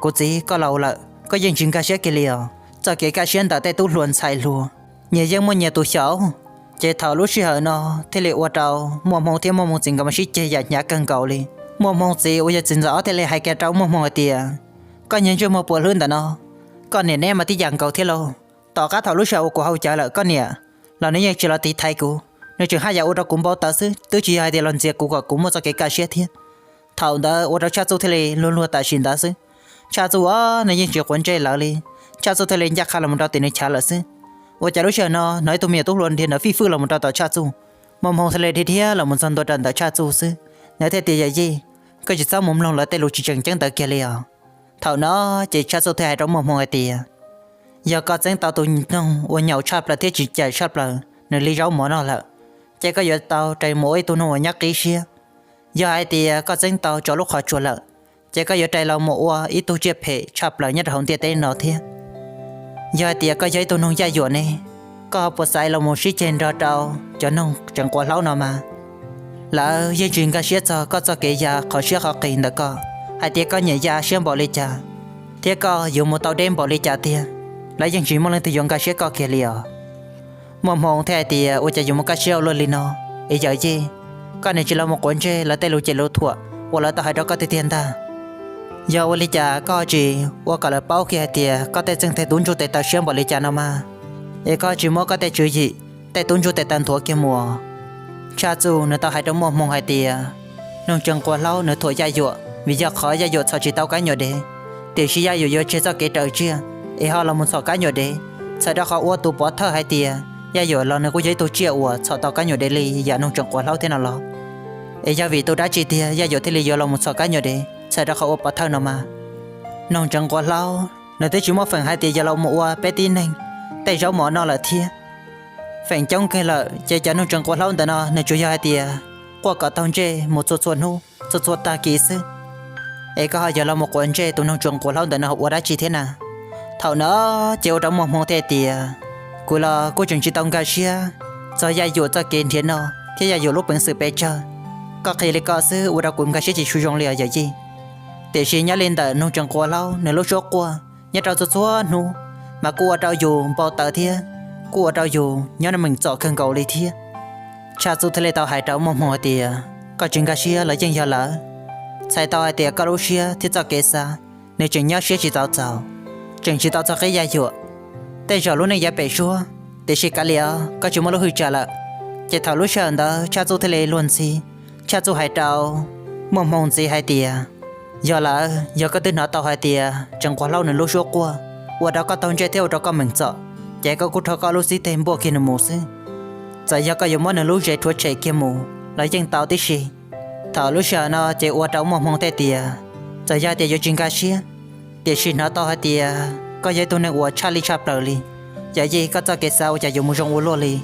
kuv txiv, koj laus lawm koj yeej tsis nkag siab kiag li os. Txoj kev kaj siab ntawm tej tub hluas ntxhais hluas, nyias yeej muaj nyias tus xyaum. Ces thaum lub sij hawm no thiaj li ua rau Muaj Hmoo thiab Muaj Hmoo txiv nkawd mas sib ceg yam hnyav kawg nkaus li. Muaj Hmoo txiv uas yog txiv ntxawm ob thiaj li hais kiag rau Muaj Hmoo hais tias, koj nyuag ntsej muag puas hlwb ntawm no, koj niam neb mas tib yam nkaus thiab lauj. Tom qab thaum lub sij hawm uas kuv hauv cawv lawm koj niam los nws yeej tsis los tiv thaiv kuv, nws tseem haj yam ua rau kuv npau taws xwb, twb tsis yog hais tias los ntxias kuv kom kuv muaj txoj kev kaj siab thiab. Thaum ntawd ua rau Tshaj Txuj thiaj li luag luag tam sim ntawd xwb. Tshaj Txuj os, nws yeej tsis quav ntsej lawv li. Tshaj Txuj thiaj li ncaj qha los mus rau tim nws chav lawm xwb. Ua cas lub sij hawm no hnov ib tug me nyuam tub hluas nrhiav ntawd fij fwj los mus rau tom Tshaj Txuj. Muaj Hmoo thiaj li dhia dhia los mus txog ntua rau ntawm Tshaj Txuj xwb, nws thiaj tias, yawm yij, koj tsis txhob mus mloog lawv tej lus tsis tseem ceeb ntawd kiag li os. Thaum no ces Tshaj Txuj thiaj hais rau Muaj Hmoo hais tias, yog koj txeeb tau tus noog uas nyaum tshaj plaws thiab tsis cais tshaj plaws nws li zaub mov no lawm, ces koj yuav tau rais mus ua ib tug noog uas nyob qib siab. Yog hais tias koj txeeb tau tsov lub qhov tsua lawm, ces koj yuav rais los mus ua ib tug tsiaj phem tshaj plaws nyob rau hauv ntiaj teb no thiab. Yog hais tias koj yog ib tug noog yaj yuam ne, koj ho puas xaiv los mus sib ceg nrog rau cov noog tseem quas hlaub no mas? Lawv yeej tsis nkag siab txog koj txoj kev ya qhov siab qhov qis ntawm koj, hais tias koj nyiam ya siab npaum li cas, thiab koj yuav mus tau deb npaum li cas tiag, lawv yeej tsis muaj leej twg yuav nkag siab koj kiag li os. Muaj Hmoo thiaj hais tias, ua cas yuav muaj kaj siab ua luaj li no? Es yawm yij, koj niam tsis los mus quav ntsej lawv tej lus cem lus thuam uas lawv tau hais rau koj tiag tiag ntag. Yog ua li cas koj tsis ua kom lawv paub kiag hais tias koj tej txheej teg tub ntsuj tes taw siab npaum li cas no mas, es koj tsis muab koj tej tswv yim tej tub ntsuj tes taw nthuav kiag mus? Tshaj Txuj nws tau hais rau Muaj Hmoo hais tias, noog tseem quas hlaub nws thuam yaj yuam vim yog qhov yaj yuam txhom tsis tau kab nyuam dev, tiam sis yaj yuam yuav tseg txoj kev raws tsiaj es ho los mus txhom kab nyuam dev, txhawm rau qhov ua tus pov thawj hais tias yaj yuam los nws kuj yog ib tug tsiaj uas txhom tau kab nyuam dev li yam noog tseem quas hlaub thiab no los. Es yog vim tus dab tsi tiag yaj yuam thiaj li yuav los mus txhom kab nyuam dev txhawm rau qhov ua pov thawj no mas? Noog tseem quas hlaub nws twb tsis muaj feem hais tias yuav los mus ua peb tib neeg tej zaub mov no lawm thiab. Feem coob kawg lawm ces cov noog tseem quas hlaub ntawm no nws tsuas yog hais tias quaj kom taug ntsej mus txhua txhua hnub txhua txhua tag kis xwb. Es koj ho yuav los mus quav ntsej tus noog tseem quas hlaub ntawm no ua dab tsi thiab na? Thaum no ces ua rau Muaj Hmoo thiaj tias, kuv los kuj tseem tsis tau nkag siab txog Yaj Yuam txoj kev nrhiav noj thiab Yaj Yuam lub peev xwm pes tsawg. Koj qhia li koj xwb ua rau kuv nkag siab tsis tshua zoo li os yawm yij. Tiam sis nyob li ntawm noog Tseem Quav Hlau nws lub suab quaj nyob rau txhua txhua hnub, mas kuj ua rau yus npau taws thiab kuj ua rau yus nyob meem txom kawg nkaus li thiab. Tshaj Txuj thiaj li tau hais rau Muaj Hmoo hais tias, koj tsis nkag siab los yeej yog lawm. Txhais tau hais tias koj lub siab thiab txoj kev xav, nws tseem nyob siab tsis tau txaus, tseem tsis tau txog qib Yaj Yuam. Tej zaum lub neej yuav pem suab, tiam sis kav liam, koj tsis muaj lub hwj cham lawm. Ces thaum lub sij hawm ntawd Tshaj Txuj thiaj li luag ntxhi. Tshaj Txuj hais rau Muaj Hmoo ntxiv hais tias, yog lawm, yog koj twb hnov tau hais tias Tseem Quav Hlau nws lub suab quaj ua rau koj taug ntsej thiab ua rau koj meem txom, ces koj kuj rho koj lub xib teg npuaj kiag nws mus xwb. Txawm yog koj yuav muab nws lub zes rhuav tshem kiag mus los yeej tau tib si. Thaum lub sij hawm no ces ua rau Muaj Hmoo thiaj tias, txawm yog tias yuav tsis nkag siab, tiam sis hnov tau hais tias koj yog ib tug neeg uas tshaj lij tshaj plaws li. Yawm yij, koj txoj kev xav ua cas yuav mus zoo ua luaj li.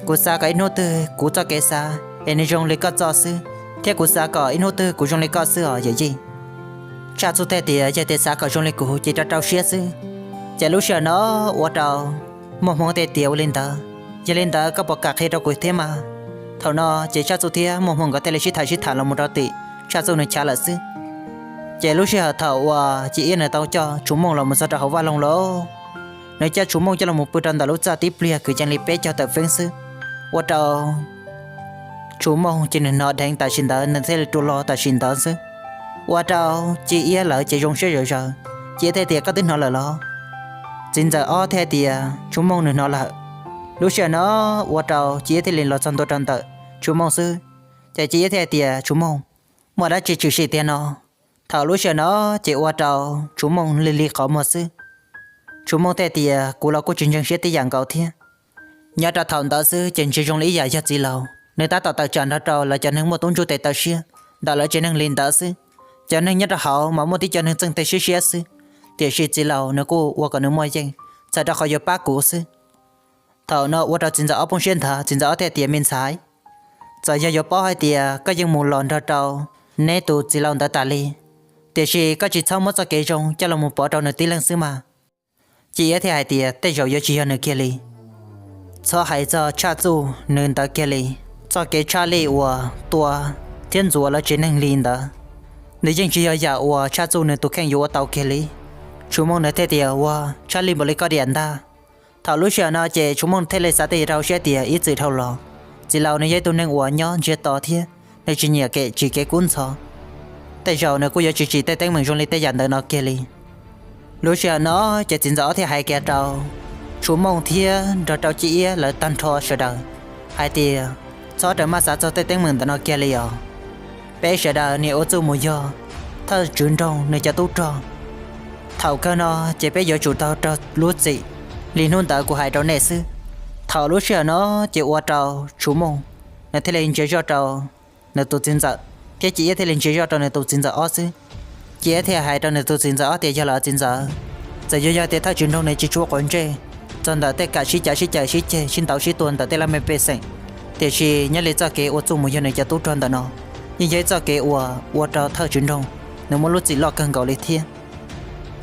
Kuv xav kom ib hnub twg kuv txoj kev xav es nws zoo li koj txoj xwb, thiab kuv xav kom ib hnub twg kuv zoo li koj xwb os yawm yij. Tshaj Txuj thiaj tias, yog tias xav kom zoo li kuv ces rau rau siab xwb. Ces lub sij hawm no ua rau Muaj Hmoo thiaj tias, ua li ntawd, yog li ntawd koj puas kam qhia rau kuv thiab mas? Thaum no ces Tshaj Txuj thiab Muaj Hmoo nkawd thiaj li sib tham sib tham los mus rau tim Tshaj Txuj nws chav lawm xwb. Ces lub sij hawm thaum uas Ci Iab nws tau coj Tshus Mooj los mus txog rau hauv vaj loog lawm, nws coj Tshus Mooj coj los mus pw rau ntawm lub txaj tib pliag kwv yees li peb caug tawm feeb xwb, ua rau Tshus Mooj ces nws hnov dheev tam sim ntawd nws thiaj li rua lo tam sim ntawd xwb. Ua rau Ci Iab lawv ces zoo siab zom zaws. Ci Iab thiaj tias, koj twb hnov lawm los? Txiv ntxawm ob thiaj tias, Tshus Mooj nws hnov lawm. Lub sij hawm no ua rau Ci Iab thiaj li los txog ntua rau ntawm Tshus Mooj xwb. Ces Ci Iab thiaj tias, Tshus Mooj, muaj dab tsi tshwm sim tiag no? Thaum lub sij hawm no ces ua rau Tshus Mooj lig lig qhov muag xwb. Tshus Mooj thiaj tias, kuv los kuj tsis ntseeg siab tib yam nkaus thiab. Nyob rau thaum ntawd xwb ces ntsia zoo li ib yam yog txiv laus nws tab tom tawm tsam nrog rau lawv cov neeg muaj tub ntsuj tes taw siab ntawm lawv tsev neeg li ntawd xwb. Cov neeg nyob rau hauv mas muaj tib co neeg txeej teg siab siab xwb, tiam sis txiv laus nws kuj ua kom nws muaj yeej, txhawm rau qhov yuav pab kuv xwb. Thaum no ua rau txiv ntxawm ob poob siab nthav, txiv ntxawm ob thiaj tias, me ntxhais, txawm yog yuav paub hais tias koj yeej mus los nrog rau neb tus txiv laus ntawd tas li, tiam sis koj tsis txhob muab txoj kev zoo coj los mus pov rau nws tib leeg xwb mas. Ci Iab thiaj hais tias, tej zaum yuav tsis yog nws kiag li. Txhob hais txog Tshaj Txuj nws ntawd kiag li. Txoj kev tshaj lij uas tua thiab ntxuav lawv tsev neeg li ntawd, nws yeej tsis yog yam uas Tshaj Txuj nws tus kheej yuav ua tau kiag li. Tshus Mooj nws thiaj tias, ua tshaj lij npaum li koj diam ntag. Thaum lub sij hawm no ces Tshus Mooj thiaj li xav tej rau siab tias ib txwm dhau los, txiv laus nws yog ib tug neeg uas nyob ntsiag to thiab nws tsis nyiam kev tsis kev kub ntxhov. Tej zaum nws kuj yuav tsis tsim tej teeb meem zoo li tej yam ntawd no kiag li. Lub sij hawm no ces txiv ntxawm ob thiaj hais kiag rau Tshus Mooj thiab nrog rau Ci Iab lawv tag nrho sawv daws hais tias, txhob rawm maj xav txog tej teeb meem ntawm no kiag li os. Peb sawv daws niam ua txuj mus yog thawj tswv nroog nws cov tub rog. Thaum kawg no ces peb yuav tsum tau raug lub txim li hnub ntawd kuv hais rau nej xwb. Thaum lub sij hawm no ces ua rau Tshus Mooj nws thiaj li ntsia zoj rau nws tus txiv ntxawm, thiab Ci Iab thiaj li ntsia zoj rau nws tus txiv ntxawm ob xwb. Ci Iab thiaj hais rau nws tus txiv ntxawm ob tias, yog lawm txiv ntxawm, txawm yuav yog tias thawj tswv nroog nws tsis tshua quav ntsej txog ntawm tej kam sib cav sib cawm sib ceg sib ntaus sib tua ntawm tej laj mej pej xeem, tiam sis nyob li txoj kev ua txuj mus yog nws cov tub rog ntawm no yeej yog ib txoj kev uas ua rau thawj tswv nroog nws muaj lub txim loj kawg nkaus li thiab.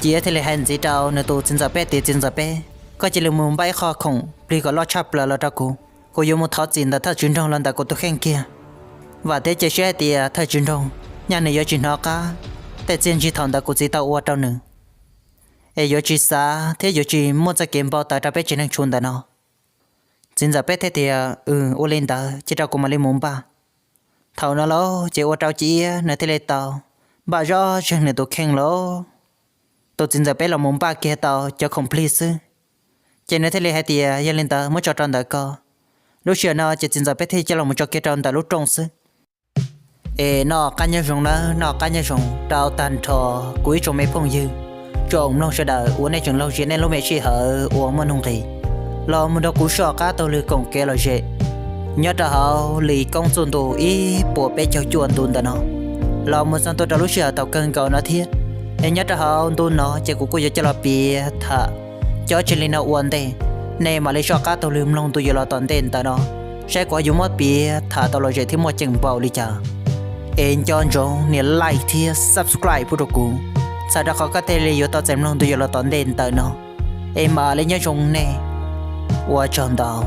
Ci Iab thiaj li hais ntxiv rau nws tus txiv ntxawm peb tias, txiv ntxawm peb, koj cia li mus npaj ib qho khoom plig kom loj tshaj plaws los rau kuv. Kuv yuav mus thov txim ntawm thawj tswv nroog los ntawm kuv tus kheej kiag. Vam thiab cia siab hais tias thawj tswv nroog nyaj nws yuav tsis hnov qab tej txiaj ntsig thaum ntawd kuv txiv tau ua rau nws, es yuav tsis xav thiab yuav tsis muaj txoj kev npau taws rau peb tsev neeg tshuav ntawm no. Txiv ntxawm peb thiaj tias, ua li ntawd cia rau kuv mam li mus npaj. Thaum no lauj ces ua rau Ci Iab nws thiaj li tau npaj zoj zeeg nws tus kheej lauj. Tus txiv ntxawm peb los mus npaj kiag tau cov khoom plig xwb, ces nws thiaj li hais tias, yog li ntawd muab tso rau ntawm ko. Lub sij hawm no ces txiv ntxawm peb thiaj coj los mus tso kiag rau ntawm lub rooj xwb. Es noj qab nyob zoo nawb, noj qab nyob zoo rau tag nrho kuv ib tsoom me phooj ywg tsoom mloog sawv daws uas nej tseem laug zem nej lub me sij hawm uas muaj nuj nqis los mus nrog kuv soj qab taug lw koom kev lom zem nyob rau hauv Lis Koob txuj ntu ib puas peb caug cuaj ntu ntawm no los mus txog ntua rau lub sij hawm thaum kawg nkaus no thiab. Es nyob rau hauv ntu no ces kuv kuj yuav coj los piav tham cov tseg li no ua ntej, nej mam li soj qab taug lw mloog ntu yuav los tom ntej ntawm no saib kuv yuav muab piav tham tau lom zem thiab muaj ceem npaum li cas. Es nco ntsoov nias like thiab subscribe pub rau kuv, txhawm rau qhov koj thiaj li yuav tau txais mloog ntu yuav los tom ntej ntawm no. Es mam li nyob zoo nej, ua tsaug ntau.